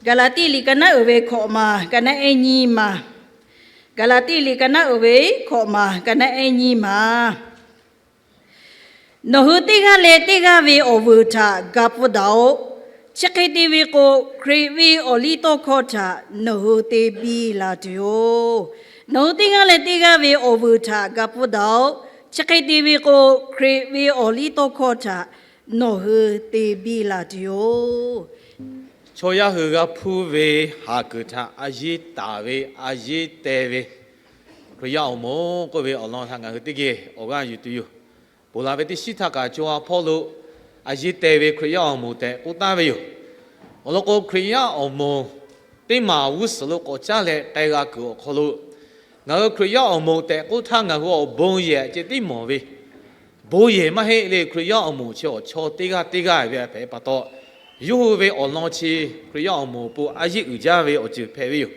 Gaˍlaˍtiˆ liꞈ ka naˉ uiˍ ve hkawꞈ maˬ ka naˉ ehˉ nyiˇ maˬ. Gaˍlaˍtiˆ liꞈ ka naˉ uiˍ ve hkawꞈ maˬ ka naˉ ehˉ nyiˇ maˬ. Nawˬ hui teˇ g'aˇ leh teˇ g'aˇ ve awˬ vuiˬ htaꞈ ga pfuhˇ daꞈ-oꞈ. Chi hk'e te ve k'o, Hkriꞈ ve awˬ liˇ tawˇ hkawˇ htaꞈ nawˬ hui te biˇ la tuˬ yoˬ. Nawˬ hui teˇ g'aˇ leh teˇ g'aˇ ve awˬ vuiˬ htaꞈ ga pfuhˇ daꞈ-oꞈ. Chi hk'e te ve k'o, Hkriꞈ ve awˬ liˇ tawˇ hkawˇ htaꞈ nawˬ hui te biˇ la tuˬ yoˬ. Chaw yaˇ hui g'a hpuˇ ve haˍ kuiˬ htaꞈ a yeˇ taˍ ve, a yeˇ teh ve Hkriꞈ yaˇ awˬ moˍ k'oˆ ve awˬ lawn htaꞈ ngaˬ hui teˇ geh awˬ g'aˇ yuˬ tuˬ yoˬ. Ponˬ laˬ ve teˇ shiˉ htaˇ kaꞈ co ha hpawˇ lo a yeˇ teh ve Hkriꞈ yaˇ awˬ moˍ tehꞈ k'oˆ taˍ ve yoˬ. Awˬ lawn k'o, Hkriꞈ yaˇ awˬ moˍ teˇ maˬ g'uˇ suhˍ lo k'awꞈ caˉ leh k'ai g'a kuiˬ awˬ hk'aw lo, ngaˬ hui Hkriꞈ yaˇ awˬ moˍ tehꞈ k'oˆ htaˇ ngaˬ hui awˬ bon yehˬ ceh tiˉ mawˬ ve, bon yehˬ maˇ heˆ le. Hkriꞈ yaˇ awˬ moˍ chi awˬ chaw teˇ g'aˇ teˇ g'aˇ ve hpehꞈ pa taw, yawˇ hui ve awˬ lawn chi Hkriꞈ yaˇ awˬ moˍ awˬ pon a yeˇ uiˍ jaˇ ve awˬ ceuˬ hpehꞈ ve yoˬ.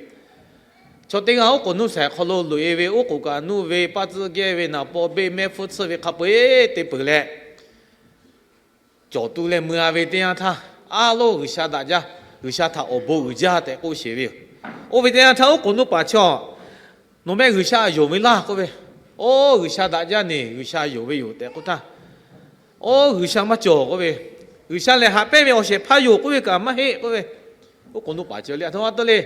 Chaw teˇ g'aˇ oˉ k'oˍ nuˇ shaiˍ hk'aw lo loꞈ-e ve, oˉ k'oˍ kaꞈ nuˇ ve, paˇ tcuhˆ gehˇ ve, naˍ paw beˆ mehˆ hpfuhˇ tsuhˇ ve hk'a peu-eˬ te peuˬ leh, cawˬ tu leh mui-a ve teˇ yanˇ htaˇ, aˉ loˉ G'uiˬsha daꞈ jaˇ, G'uiˬsha htaꞈ awˬ bon uiˍ jaˇ tehꞈ k'oˆ sheˍ ve yoˬ. Oˇ ve teˇ yanˇ htaˇ oˉ k'oˍ nuˇ paˍ chi, nawˬ mehˆ G'uiˬsha yonˍ ve laˇ k'oˆ ve, oˇ G'uiˬsha daꞈ jaˇ neˬ G'uiˬsha yonˍ ve yoˬ tehꞈ k'oˆ htaˇ, oˇ G'uiˬsha maˇ cawˬ k'oˆ ve, G'uiˬsha lehˬ haꞈ pehnˇ ve awˬ shehˍ hpaˇ yoˬ k'oˆ ve kaꞈ maˇ heˆ k'oˆ ve, oˉ k'oˍ nuˇ paˍ chi le aˬ htoꞈ ma te le.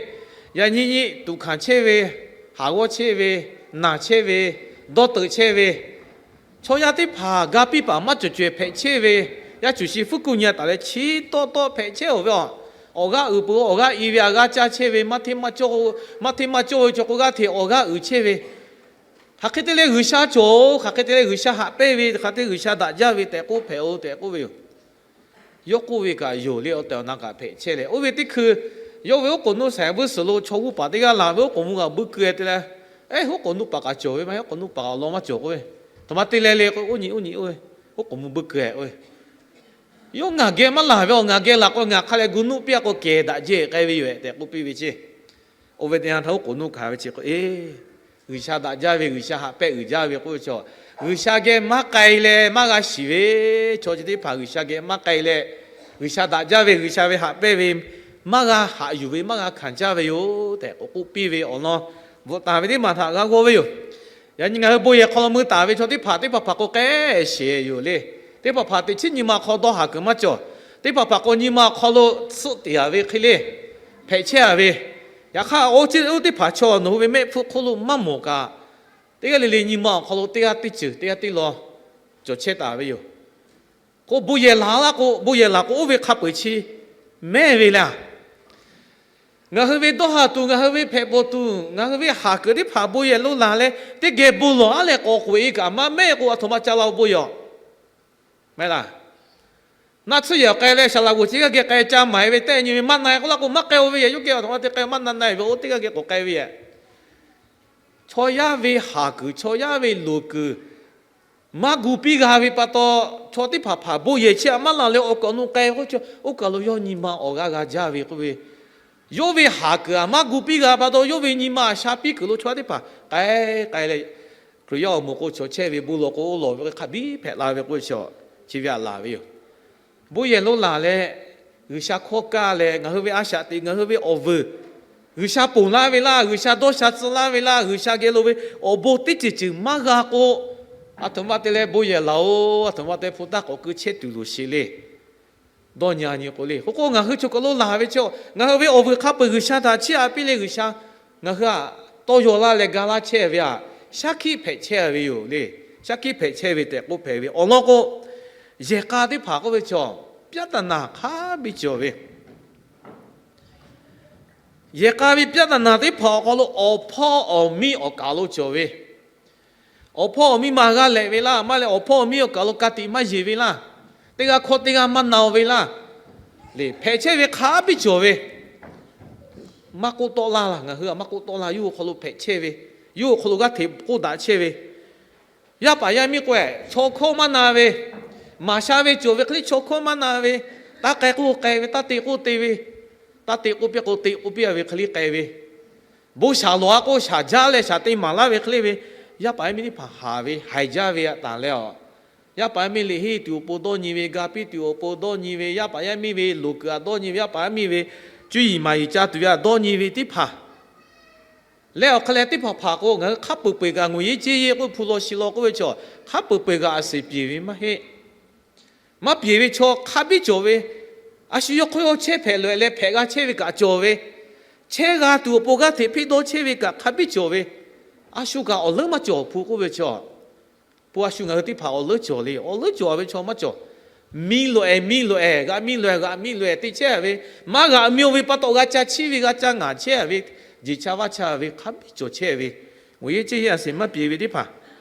Yaꞈ nyi nyi tuꞈ hkanˍ chehˇ ve, haˍ g'awˇ chehˇ ve, naˬ chehˇ ve, dawˇ teuꞈ chehˇ ve, chaw yaˇ teˇ hpaˍ ga piˇ paˍ maˇ cawˬ cawehˬ hpehꞈ chehˇ ve, yaˇ cuˬ shi fuˉ kuˆ nyi-a taˍ leh chi tawˆ tawˆ hpehꞈ chehˇ-oˬ ve, awˬ g'aˇ uiˍ peuˬ awˬ g'aˇ i ve, aˬ g'aˇ caˇ chehˇ ve, maˇ hteˇ maˇ cawˇ ve chaw k'oˆ g'aˇ hteꞈ awˬ g'aˇ uiˍ chehˇ ve, hk'aˬ hk'e te leh G'uiˬsha cawˬ-oˬ, hk'aˬ hk'e te leh G'uiˬsha haꞈ pehnˇ ve, hk'aˬ hk'e te G'uiˬsha daꞈ jaˇ ve tehꞈ k'oˆ hpehꞈ-oˬ tehꞈ k'oˆ ve yoˬ. Yawˇ k'oˆ ve kaꞈ yonˍ le, awˬ tehˬ awˬ na kaꞈ hpehꞈ chehˇ leh, oˇ ve teˇ hkui yawˇ ve oˉ k'oˍ nuˇ shaiˍ vuiˇ suhˍ lo chaw g'uˇ paˍ teˇ g'aˇ laˬ ve oˉ k'oˍ mvuh kaꞈ buiˇ keu-e te leh, eˉ, oˉ k'oˍ nuˇ paˍ kaꞈ cawˬ ve maˇ heˆ, oˉ k'oˍ nuˇ paˍ awˬ lawn maˇ cawˬ k'oˆ ve, aˬ htoꞈ ma te leh le k'o, oˇ nyi oˇ nyi oˇ ve, oˉ k'oˍ mvuh buiˇ keu-e k'oˆ ve, yawˇ ngaˬ geh maˇ laˬ ve, awˬ ngaˬ geh laˬ k'o ngaˬ hk'a leh gu nuˆ piˇ-a k'o kehˬ daꞈ jehˇ k'ai ve yoˬ-ehˍ tehꞈ k'oˆ piˇ ve ceˇ. Oˇ ve teˇ yanˇ htaˇ oˉ k'oˍ nuˇ hkanˍ ve chi k'o, eˉ, G'uiˬsha daꞈ jaˇ ve, G'uiˬsha haꞈ pehnˇ uiˍ jaˇ ve k'oˆ ve chaw, G'uiˬsha geh maˇ k'ai leh maˇ g'a shiˍ ve chaw chi teˇ hpaˍ G'uiˬsha geh maˇ k'ai leh, G'uiˬsha daꞈ jaˇ ve, G'uiˬsha ve haꞈ pehnˇ ve maˇ g'a haꞈ yuˬ ve, maˇ g'a hkanˍ jaˇ ve yoˬ tehꞈ k'oˆ piˇ ve awˬ lawn bvuhꞈ taˍ ve teˇ maˬ htaꞈ g'a g'awˇ ve yoˬ. Yaꞈ nyi ngaˬ hui bon yehˬ hk'aw lo mui taˍ ve chaw teˇ hpaˍ teˇ hpaˍ hpaˍ k'o k'ai sheˍ yoˬ le. Teˇ hpaˍ hpaˍ teꞈ chiˉ nyi ma hk'aw dawˇ haˍ kuiˬ maˇ cawˬ. Teˇ hpaˍ hpaˍ k'o nyi ma awˬ hk'aw lo tsuhˆ teˍ-a ve hk'e le hpehꞈ chehˇ-a ve. Yaꞈ hk'aˇ oˇ chi oˇ teˇ hpaˍ chaw nawˬ hui ve mehˆ hpfuhˇ hk'oˆ lo maˇ mawˬ kaꞈ, teˇ g'aˇ le le nyi ma awˬ hk'aw lo teˇ g'aˇ teˇ ceuˬ teˇ g'aˇ teˇ law cawˬ chehˇ taˍ ve yoˬ. K'o bon yehˬ laˬ laˇ k'o, bon yehˬ laˬ k'o oˇ ve hk'a peu-eˬ chi mehˇ ve le. Ngaˬ hui ve dawˇ haˍ tuˬ, ngaˬ hui ve hpehꞈ bawˬ tuˬ, ngaˬ hui ve haˍ kuiˬ teˇ hpaˍ bon yehˬ lo laˬ leh teˇ geh bon lawˬ-a leh k'awꞈ k'oꞈ-e kaꞈ maˇ mehˇ k'o, aˬ htoꞈ ma ca la-o bon yehˬ-a. Mehˇ laˇ. Naˆ tsuhˇ yehˬ k'ai leh saˍ laꞈ g'oˍ chi g'aˇ geh k'ai ca maˍ-e ve tehˆ nyi ve maˇ na-e k'oˆ laˇ k'o, maˇ k'ai-o ve yehˬ. Yawˇ geh aˬ htoꞈ ma te k'ai maˇ na na-e ve, oˇ teˇ g'aˇ geh k'awꞈ k'ai ve yehˬ. Chaw yaˇ ve haˍ kuiˬ, chaw yaˇ ve loˍ kuiˬ maˇ gu piˇ g'a ve pa taw, chaw teˇ hpaˍ hpaˍ bon yehˬ chi aꞈ maˇ laˬ leh awˬ kaˍ awˬ nu k'ai ve k'oˆ ve, oˇ kaˬ lo yawˇ nyi ma awˬ g'aˇ g'a jaˇ ve k'oˆ ve, yawˇ ve haˍ kuiˬ aꞈ maˇ gu piˇ g'a pa taw, yawˇ ve nyi ma aꞈ sha piˇ kuiˬ lo chaw teˇ hpaˍ k'ai k'ai leh, Hkriꞈ yaˇ awˬ moˍ k'o chaw chehˇ ve bon lawˬ k'o oˇ lawˬ ve hk'a biˇ hpehꞈ la ve k'oˆ ve, chi ve aꞈ laˬ ve yoˬ. Bon yehˬ lo laˬ leh, G'uiˬsha hkawˇ kaˇ leh, ngaˬ hui ve a shaꞈ teꞈ, ngaˬ hui ve awˬ vuiˬ, G'uiˬsha ponˬ laˇ ve laˇ, G'uiˬsha dawˇ sha tcuh laˇ ve laˇ, G'uiˬsha geh lo ve awˬ bon teˇ ceuˬ ceuˬ maˇ g'a k'o, aˬ htoꞈ ma te leh bon yehˬ laˬ-oˬ, aˬ htoꞈ ma te hpu taˇ k'awꞈ keu chehˇ tuˬ loˍ sheˍ le. Dawˇ nyi-a nyi k'o le, k'o k'o ngaˬ hui chaw kaˬ lo laˬ ve chaw, ngaˬ hui ve awˬ vuiˬ hk'a peu-eˬ G'uiˬsha htaꞈ chiˇ aꞈ piˇ leh G'uiˬsha ngaˬ hui aꞈ tawˇ yaw laˇ leh ga laˇ chehˇ ve aꞈ, shaˉ hkiˆ hpehꞈ chehˇ ve yoˬ le. Shaˉ hkiˆ hpehꞈ chehˇ ve tehꞈ k'oˆ hpehꞈ ve awˬ lawn k'o, yehˬ k'a teˇ hpaˍ k'oˆ ve chaw, ပြဿနာ hk'a biˇ cawˬ ve. Yehˬ k'a ve ပြဿနာ teˇ hpaˍ awˬ hk'aw lo awˬ hpawˇ awˬ miˇ awˬ kaˍ lo cawˬ ve. Awˬ hpawˇ awˬ miˇ ma g'a lehꞈ ve laˇ, maˇ leh awˬ hpawˇ awˬ miˇ awˬ kaˍ lo ka tiꞈ maˇ yeˬ ve laˇ, teˇ g'aˇ hkawˇ teˇ g'aˇ maˇ na-o ve laˇ, le hpehꞈ chehˇ ve hk'a biˇ cawˬ ve. Maˇ k'oˆ tawˆ laˇ laˇ, ngaˬ hui aꞈ maˇ k'oˆ tawˆ laˇ, yawˇ hui hk'aw lo hpehꞈ chehˇ ve, yawˇ hui hk'aw lo g'aˇ hteꞈ k'oˆ daꞈ chehˇ ve. Yaˇ paˍ yaˇ miˇ k'o-e, chaw hkawˇ maˇ na ve, maˍ sha ve cawˬ ve hk'e le chaw hkawˇ maˇ na ve, taˇ k'ai k'oˆ k'ai ve, taˇ te k'oˆ te ve, taˇ te k'oˆ piˇ k'o te k'oˆ piˇ-a ve hk'e le k'ai ve, bon shaˍ lawˬ-a k'o shaˍ jaˇ leh shaˍ te maˍ laˇ ve hk'e le ve, yaˇ paˍ yaˇ miˇ teˇ hpaˍ haˍ ve haiˬ jaˇ ve aꞈ taˍ leh-aˬ, yaˇ paˍ yaˇ miˇ liꞈ henˇ tuˬ awˬ pon dawˇ nyi ve, ga piˇ tuˬ awˬ pon dawˇ nyi ve, yaˇ paˍ yaˇ miˇ ve loˍ kuiˬ aꞈ dawˇ nyi ve, yaˇ paˍ yaˇ miˇ ve cuˇ yiˍ maˍ yiˍ ca tuˬ ve htaꞈ dawˇ nyi ve teˇ hpaˍ leh awˬ hk'a leh teˇ hpaˍ hpaˍ k'o, ngaˬ hui hk'a peu-eˬ peuˬ kaꞈ, ngaˬ hui yehˇ ceˇ yehˇ k'oˆ hpu law shi law k'oˆ ve chaw, hk'a peu-eˬ peuˬ kaꞈ a seˍ piˍ ve maˇ heˆ. Maˇ piˍ ve chaw hk'a biˇ cawˬ ve, a shu yawˇ hk'aw yawˇ chehˇ hpehꞈ loꞈ-e leh hpehꞈ g'a chehˇ ve kaꞈ cawˬ ve, chehˇ g'a tuˬ awˬ pon g'aˇ hteꞈ hpeˇ dawˇ chehˇ ve kaꞈ hk'a biˇ cawˬ ve, a shu kaꞈ awˬ leuˉ maˇ cawˬ hpu k'oˆ ve chaw, pon a shu ngaˬ hui teˇ hpaˍ awˬ leuˉ cawˬ le. Awˬ leuˉ cawˬ ve chaw maˇ cawˬ. Miˇ loꞈ-e, miˇ loꞈ-e, g'aꞈ miˇ loꞈ-e, g'aꞈ miˇ loꞈ-e te chehˇ ve, maˇ g'aꞈ miˇ-oˬ ve pa taw g'a ca chiˇ ve, g'a ca ngaˍ chehˇ ve, jeˬ cha vaˇ cha ve hk'a biˇ cawˬ chehˇ ve, ngaˬ hui yehˇ ceˇ yehˇ a seˍ maˇ piˍ ve teˇ hpaˍ,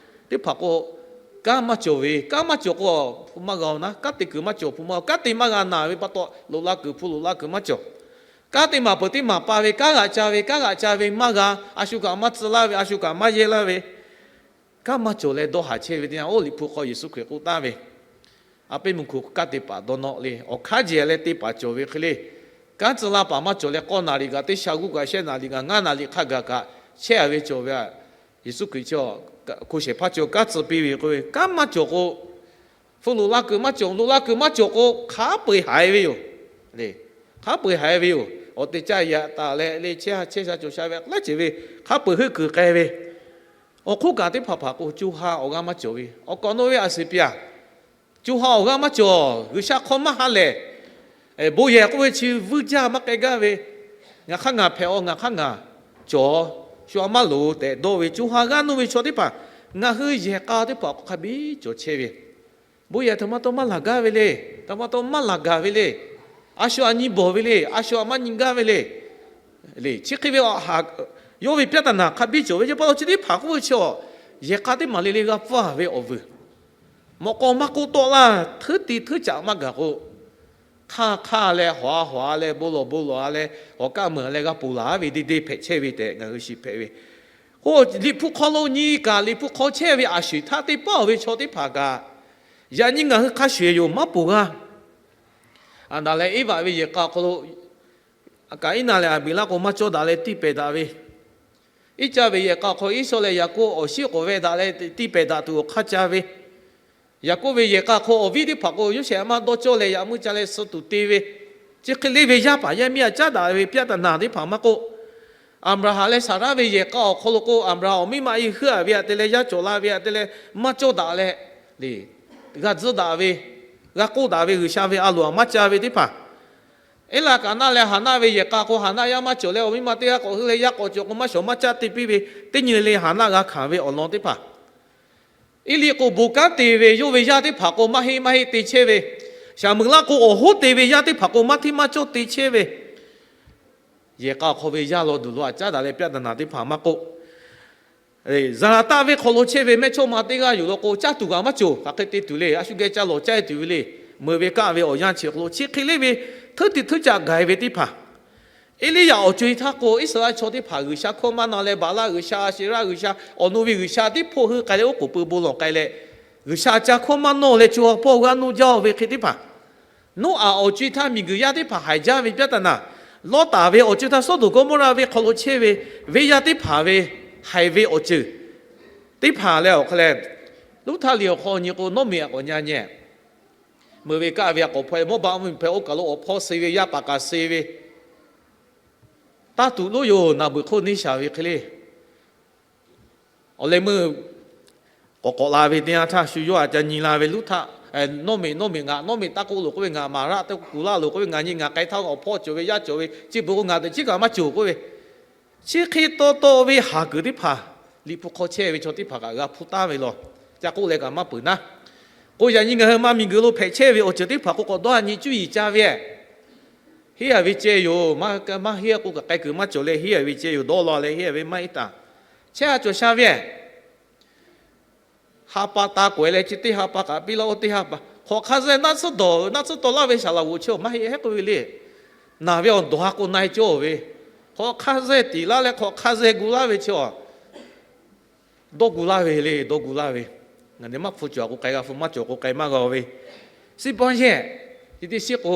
teˇ hpaˍ k'o, kanˉ maˇ cawˬ ve, kanˉ maˇ cawˬ k'o, hpu maˇ g'a-oˬ naˉ, kanˉ te kuiˬ maˇ cawˬ hpu maˇ g'a, kanˉ te maˇ g'a naˬ ve pa taw loꞈ la kuiˬ hpu loꞈ la kuiˬ maˇ cawˬ. Kanˉ te maˍ peuˬ teˇ maˍ pa ve, kanˉ g'aꞈ ca ve, kanˉ g'aꞈ ca ve maˇ g'a, a shu kaꞈ maˇ tcuh laˇ ve, a shu kaꞈ maˇ yehˇ laˇ ve, kanˉ maˇ cawˬ leh dawˇ haˍ chehˇ ve teˇ yanˇ, oˇ Liꞈ hpu hk'aw Yeˍsuˆ Hkriꞈ k'oˆ taˍ ve, a peˇ mvuhˇ hku kanˉ te paˍ dawˇ nawˆ le. Awˬ hk'aˇ jeˬ leh te paˍ cawˬ ve hk'e le, kanˉ tcuh la paˍ maˇ cawˬ leh k'awˇ naˍ riˍ kaꞈ teˇ sha g'uˇ kaꞈ shehˆ naˍ riˍ kaꞈ ngaˇ naˍ riˍ hk'a gaˬ kaꞈ chehˇ a ve cawˬ ve, Yeˍsuˆ Hkriꞈ chi, hko shehˍ hpaˇ chi kanˉ tcuh piˇ ve k'oˆ ve, kanˉ maˇ cawˬ k'o, hpu loꞈ la kuiˬ maˇ cawˬ, loꞈ la kuiˬ maˇ cawˬ k'o hk'a peu-eˬ haiˬ ve yoˬ. Hk'a peu-eˬ haiˬ ve yoˬ. Awˬ te caˇ yaꞈ taˍ leh le chehˇ ha chehˇ sha cawˬ sha ve laiˉ ceuˬ ve hk'a peu-eˬ heuˆ kuiˬ k'ai ve, awˬ hk'oˆ kaꞈ teˇ hpaˍ hpaˍ k'o co ha awˬ g'aˇ maˇ cawˬ ve, awˬ kawꞈ nawˇ ve a seˍ piˍ-a, co ha awˬ g'aˇ maˇ cawˬ. G'uiˬsha hk'aw maˇ ha lehˬ, bon yehˬ k'oˆ ve chi vuiˇ jaˇ maˇ k'ai gaˇ ve, ngaˬ hk'aˇ ngaˬ hpehꞈ-aw, ngaˬ hk'aˇ ngaˬ cawˬ, shu a maˇ loˍ tehꞈ dawˇ ve co ha g'aˇ nuˇ ve chaw teˇ hpaˍ, ngaˬ hui yehˬ k'a teˇ hpaˍ k'awꞈ hk'a biˇ cawˬ chehˇ ve, bon yehˬ htaꞈ ma taw maˇ laˬ gaˇ ve le, htaꞈ ma taw maˇ laˬ gaˬ ve le, a shu a nyi bawˬ ve le, a shu a maˇ nyi gaˇ ve le. Chi hk'e ve a, yawˇ ve ပြဿနာ hk'a biˇ cawˬ ve, yaˇ pa taw chi teˇ hpaˍ k'oˆ ve chi a, yehˬ k'a teˇ maˬ le le g'a pfuhˇ ve awˬ vuiˬ, mawꞈ k'aw maˇ k'oˆ tawˆ laˇ, hteuˉ te hteuˉ caꞈ maˇ gaˬ k'o, hk'aˇ hk'aˇ leh hawˍ-a hawˍ-a leh bon lawˬ bon lawˬ-a leh awˬ kaˆ meuˬ leh g'a ponˬ laˬ ve deˇ deˇ hpehꞈ chehˇ ve tehꞈ ngaˬ hui shiˍ hpehꞈ ve. K'o, Liꞈ hpu hk'aw lo nyi kaꞈ Liꞈ hpu hk'aw chehˇ ve a shuˍ htaˇ teˇ pawˆ ve chaw teˇ hpaˍ kaꞈ, yaꞈ nyi ngaˬ hui hk'a shuˍ yoˬ maˇ ponˬ g'a. Aˍdanˍ leh Eˇvaꞈ ve yehˬ k'a awˬ hk'aw lo, Kaˍiˉnaˆ leh Aˍbeˍlaˆ k'o maˇ cawˇ daꞈ leh tiˇ pehˍ daꞈ ve, Iˉcaˆ ve yehˬ k'a awˬ hk'aw Iˉsawˇ leh Yaˍkoˆ awˬ shiˉ k'awꞈ veh daꞈ leh tiˇ pehˍ daꞈ tuˬ awˬ hk'aˇ ca ve, Yaˍkoˆ ve yehˬ k'a hk'aw awˬ viˉ teˇ hpaˍ k'o Yoˇsehꞈ maˇ dawˇ cawˇ leh yaꞈ meuˇ ca leh suh tuˬ te ve, chi hk'e le ve yaˇ paˍ yaˇ miˇ a caˉ daꞈ ve ပြဿနာ teˇ hpaˍ maˇ k'oˆ, Aˍbraˍhanˍ leh Saˍraˆ ve yehˬ k'a awˬ hk'aw lo k'o Aˍbraˍhanˍ awˬ miˇ ma e heuˆ-a ve htaꞈ te leh yaˇ cawˬ la ve htaꞈ te leh maˇ cawˇ daꞈ leh, g'a tzuhˇ daꞈ ve, g'a k'oˆ daꞈ ve G'uiˬsha ve a loˍ a maˇ ca ve teˇ hpaˍ, Eˇlaˍkaˍnaˆ leh Haˍnaˆ ve yehˬ k'a hk'aw Haˍnaˆ yaˇ maˇ cawˬ leh awˬ miˇ ma teˇ g'aˇ k'awꞈ heuˆ leh yaˇ k'awꞈ cawˬ k'o maˇ shawˍ maˇ caˆ te piˇ ve, teˇ nyi le le Haˍnaˆ g'a hkanˍ ve awˬ lawn teˇ hpaˍ, Eˇliˆ k'o bon kanˉ te ve yawˇ ve yaˇ teˇ hpaˍ k'o maˇ heˆ maˇ heˆ te chehˇ ve, Saˍmuˍeˍlaˆ k'o awˬ hoˉ te ve yaˇ teˇ hpaˍ k'o maˇ hteˇ maˇ cawˇ te chehˇ ve, yehˬ k'a awˬ hk'aw ve yaˇ law duˬ law a caˉ daꞈ leh ပြဿနာ teˇ hpaˍ maˇ k'oˆ, Zaˍlaˍtaˆ venˇ hk'aw lo chehˇ ve mehˇchawˇma teˇ g'aˇ yuˬ law k'o caˇ tuˬ kaꞈ maˇ cawˬ, hk'aˬ hk'e te tuˬ le, a shu geh ca lawˬ caˇ-e tuˬ ve le. Meuꞈ ve kaˆ ve awˬ yanˇ chi hk'aw lo chi hk'e le ve, hteuˉ te hteuˉ caꞈ gaˬ-e ve teˇ hpaˍ, Eˇliˇyaꞈ awˬ co-e htaˇ k'o Iˉsaˍreˍlaˆ chaw teˇ hpaˍ G'uiˬsha hkawˇ maˇ na leh Baˍlaˆ g'uiˬsha, Aˍseˍraˆ g'uiˬsha, awˬ nu ve g'uiˬsha teˇ hpaˍ hui k'ai leh oˉ k'oˍ pui bon lawˬ k'ai leh, G'uiˬsha ca hkawˇ maˇ nawˇ leh co ha hpawˇ g'aˇ nuˇ jaˇ-o ve hk'e teˇ hpaˍ, Noˉaꞈ awˬ co-e htaˇ miˬguiˬ yaˇ teˇ hpaˍ haiˬ jaˇ ve ပြဿနာ, Lawˇtaˍ ve awˬ co-e htaˇ Sawˉdonˍ Gawˇmawˇraˆ venˇ hk'aw lo chehˇ ve venˇ yaˇ teˇ hpaˍ ve haiˬ ve awˬ ceuˬ teˇ hpaˍ leh awˬ hk'a leh, Luˉhtaˆ liꞈ awˬ hk'aw nyi k'o Nawˉmeꞈ a k'awꞈ nyi nyi, meuꞈ ve kaˆ ve a k'awꞈ hpaw-e Mawˇbaˆ mvuhˇmiˬ hpehꞈ oˇ kaˬ lo awˬ hpawˇ suh ve yaˇ paˍ kaꞈ suh ve, taˇ tuˬ loˉ yoˬ naˬ beuˬ hk'oˆ neˇ shaˍ ve hk'e le. Awˬ leh meuˇ k'awꞈ k'awꞈ la ve teˇ yanˇ htaˇ shu yawˇ a ca nyi la ve Luˉhtaˆ, Nawˉmeꞈ, Nawˉmeꞈ ngaˬ, Nawˉmeꞈ taˇ k'oˆ loˬ k'oˆ ve, ngaˬ Maˍraˆ teˇ kuˬ laˇ loˬ k'oˆ ve, ngaˬ nyi ngaˬ k'ai htaˇ awˬ hpawˇ cawˬ ve yaˇ cawˬ ve, chi beuꞈ k'o ngaˬ teꞈ chiˉ kaꞈ maˇ cawˬ k'oˆ ve, chi hk'e taw taw ve haˍ kuiˬ teˇ hpaˍ Liꞈ hpu hk'aw chehˇ ve chaw teˇ hpaˍ kaꞈ g'a hpuˇ taˍ ve law. Ca k'oˆ leh kaꞈ maˇ peuˬ naˉ. K'o yaꞈ nyi ngaˬ hui ma miˬguiˬ lo hpehꞈ chehˇ ve awˬ ceuˬ teˇ hpaˍ k'o k'awꞈ dawˇ a nyi cuˇ yiˍ ca ve, henˇ a ve ceh yoˬ. Maˇ henˇ k'o kaꞈ k'ai kuiˬ maˇ cawˬ leh henˇ a ve ceh yoˬ. Dawˇ law leh henˇ a ve maˇ heˆ taˍ. Chehˇ a cawˬ sha ve, ha pa ta k'awehꞈ leh chi teˇ ha pa kaꞈ piˇ laˇ oˇ teˇ ha pa hk'awꞈ hk'a zeh naˆ tsuhˇ dawˬ naˆ tsuhˇ taw laˇ ve saˍ laꞈ g'oꞈ chi maˇ heˆ heˆ k'oˆ ve le. Naˬ ve awˬ dawˬ ha k'o na-e cawˇ ve, hk'awꞈ hk'a zeh tiˍ laˇ leh hk'awꞈ hk'a zeh gu laˇ ve chi a dawˇ gu laˇ ve le, dawˇ gu laˇ ve. Ngaˬ neh maˇ hpu cawˬ k'o k'ai g'a, hpu maˇ cawˬ k'o k'ai maˇ g'a ve. Siˉ paˇ yehˬ, chi teˇ shiˉ k'o,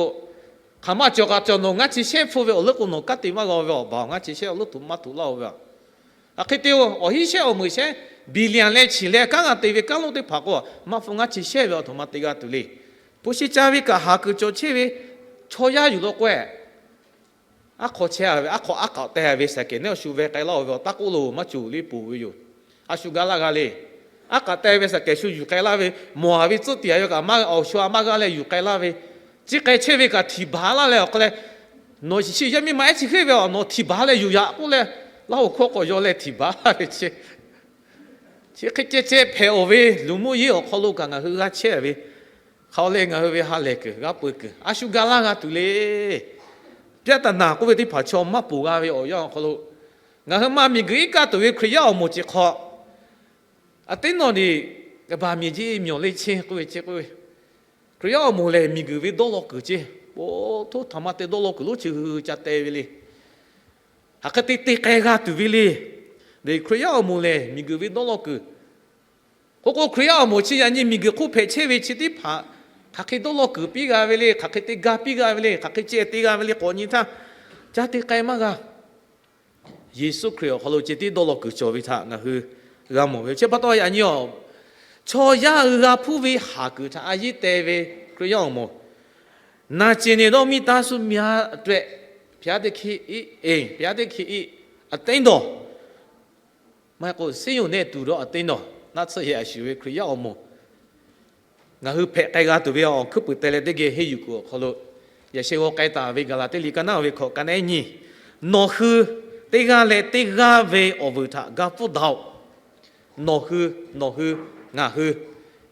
hk'aˬ maˇ cawˬ kaꞈ cawˬ nawˬ ngaˇ chi shehˆ hpfuhˇ ve awˬ leuˉ k'o nawˬ kanˉ te maˇ g'a ve awˬ baˬ, ngaˇ chi shehˆ awˬ leuˉ tuˬ maˇ tuˬ laˇ-o ve. Hk'e te-o, awˬ hinˉ shehˆ awˬ meuˍ shehˆ, billion leh chi leh kanˉ g'a te ve kanˉ lonˉ teˇ hpaˍ k'o, maˇ hpfuhˇ ngaˇ chi shehˆ ve awˬ htoꞈ ma te g'a tuˬ le. Hpu shi ca ve kaꞈ haˍ kuiˬ cawˬ chehˇ ve chaw yaˇ yuˬ law k'o-e Aˉ hk'aw chehˇ ve, aˉ hk'aw aˉ k'aꞈ te ve shaˍ kehˬ neˉ awˬ shu veh k'ai laˇ-oˬ ve awˬ taˇ k'oˆ lo maˇ cawˬ le poˬ ve yoˬ. A shu ga laˇ g'a le. Aˉ k'aꞈ te ve shaˍ kehˬ shu yuˬ k'ai laˇ ve, mawˬ-a ve tcuhˉ tiꞈ-a ve kaꞈ maˇ, awˬ shu-a maˇ g'aˇ leh yuˬ k'ai laˇ ve, chi k'ai chehˇ ve kaꞈ htiˍ baˬ laˇ leh awˬ hk'aw leh, nawˬ shiˍ yaˇ miˇ ma ehˉ chi hk'e ve awˬ nawˬ htiˍ baˬ leh yoˬ yaꞈ k'oˆ leh, Laˇ hoꞈ hkawˇ k'awꞈ yaw leh htiˍ baˬ laˇ ve chi chi hk'e ceh ceh hpehꞈ-oˬ ve, luˬ muˇ yeˇ awˬ hk'aw lo kaꞈ ngaˬ hui g'a chehˇ ve, hk'a-o leh ngaˬ hui ve ha lehˬ kuiˬ g'a peu kuiˬ a shu ga laˇ g'a tuˬ le. Pyaˆ taˍ naˍ k'oˆ ve teˇ hpaˍ chaw maˇ poˬ g'a ve awˬ yanˇ awˬ hk'aw lo, ngaˬ hui maˇ miˬguiˬ iˉ kaˆ tuˬ ve Hkriꞈ yaˇ awˬ moˍ chi hk'aw, a teˇ nawˬ ni, baˬ miˬ jeˇ myawnˍ le chehˇ k'oˆ ve chi k'oˆ ve, Hkriꞈ yaˇ awˬ moˍ lehˬ miˬguiˬ ve dawˇ law kuiˬ ceˇ, po htoˇ htaꞈ ma te dawˇ law kuiˬ lonˉ chi hui ca te ve le. Hk'aˬ hk'e te te k'ai g'a tuˬ ve le. Hkriꞈ yaˇ awˬ moˍ lehˬ miˬguiˬ ve dawˇ law kuiˬ. K'o k'o Hkriꞈ yaˇ awˬ moˍ chi yaꞈ nyi miˬguiˬ hk'oˆ hpehꞈ chehˇ ve chi teˇ hpaˍ hk'aˬ hk'e dawˇ law kuiˬ piˇ g'a ve le, hk'aˬ hk'e te ga piˇ g'a ve le, hk'aˬ hk'e ceh te g'a ve le k'awꞈ nyi htaˇ, ca te k'ai maˇ g'a. Yeˍsuˆ Hkriꞈ awˬ hk'aw lo ceh tiˉ dawˇ law kuiˬ cawˬ ve htaꞈ ngaˬ hui g'a mawˬ ve yoˬ. Chi pa taw yaꞈ nyi-oˬ, chaw yaˇ hui g'a hpuˇ ve haˍ kuiˬ htaꞈ a yeˉ te ve Hkriꞈ yaˇ awˬ moˍ, နာကျင်နေသော မိသားစုများအတွက် ဘုရားသခင်၏ အိမ်၊ ဘုရားသခင်၏ အသင်းတော် maˇ heˆ k'o ဆေးရုံနဲ့တူသော အသင်းတော်, naˆ tsuhˇ yehˬ a shuˍ ve Hkriꞈ yaˇ awˬ moˍ ngaˬ hui hpehꞈ k'ai g'a tuˬ ve awˬ hkuiˉ puiˍ teh leh teˇ geh henˇ yuˬ kuiˬ awˬ hk'aw lo, yaꞈ sheh g'aw k'ai taˍ ve Gaˍlaˍtiˆ liꞈ ka naˉ ve hkawꞈ ka naˉ nyi, nawˬ hui teˇ g'aˇ leh teˇ g'aˇ ve awˬ vuiˬ htaꞈ ga pfuhˇ daꞈ-oꞈ. Nawˬ hui, nawˬ hui, ngaˬ hui,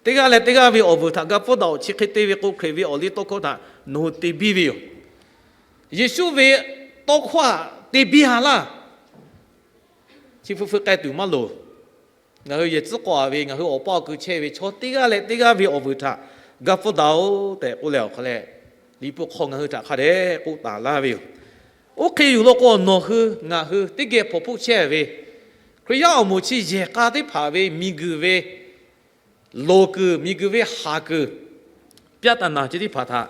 teˇ g'aˇ leh teˇ g'aˇ ve awˬ vuiˬ htaꞈ ga pfuhˇ daꞈ-oꞈ. Chi hk'e te ve k'o Hkriꞈ ve awˬ liˇ tawˇ hkawˇ htaꞈ nawˬ hui te biˇ ve yoˬ. Yeˍsuˆ ve tawˇ hkawˇ htaꞈ te biˇ ha laˇ. Chi hpfuhˇ hpfuhˇ k'ai tuˬ maˇ loˍ. Ngaˬ hui yehˬ tcuhˉ k'awꞈ-a ve, ngaˬ hui awˬ paˇ awˬ ku chehˇ ve chaw teˇ g'aˇ leh teˇ g'aˇ ve awˬ vuiˬ htaꞈ ga pfuhˇ daꞈ-oꞈ tehꞈ k'oˆ leh awˬ hk'aw leh, Liꞈ hpu hk'aw ngaˬ hui htaꞈ hk'a dehꞈ k'oˆ taˍ laˇ ve yoˬ. Oˇ hk'e yoˬ law k'o, nawˬ hui ngaˬ hui teˇ geh hpawnˬ hpoˆ chehˇ ve Hkriꞈ yaˇ awˬ moˍ chi yehˬ k'a teˇ hpaˍ ve miˬguiˬ ve loˍ kuiˬ, miˬguiˬ ve haˍ kuiˬ, pyaˆ taˍ naˍ chi teˇ hpaˍ htaꞈ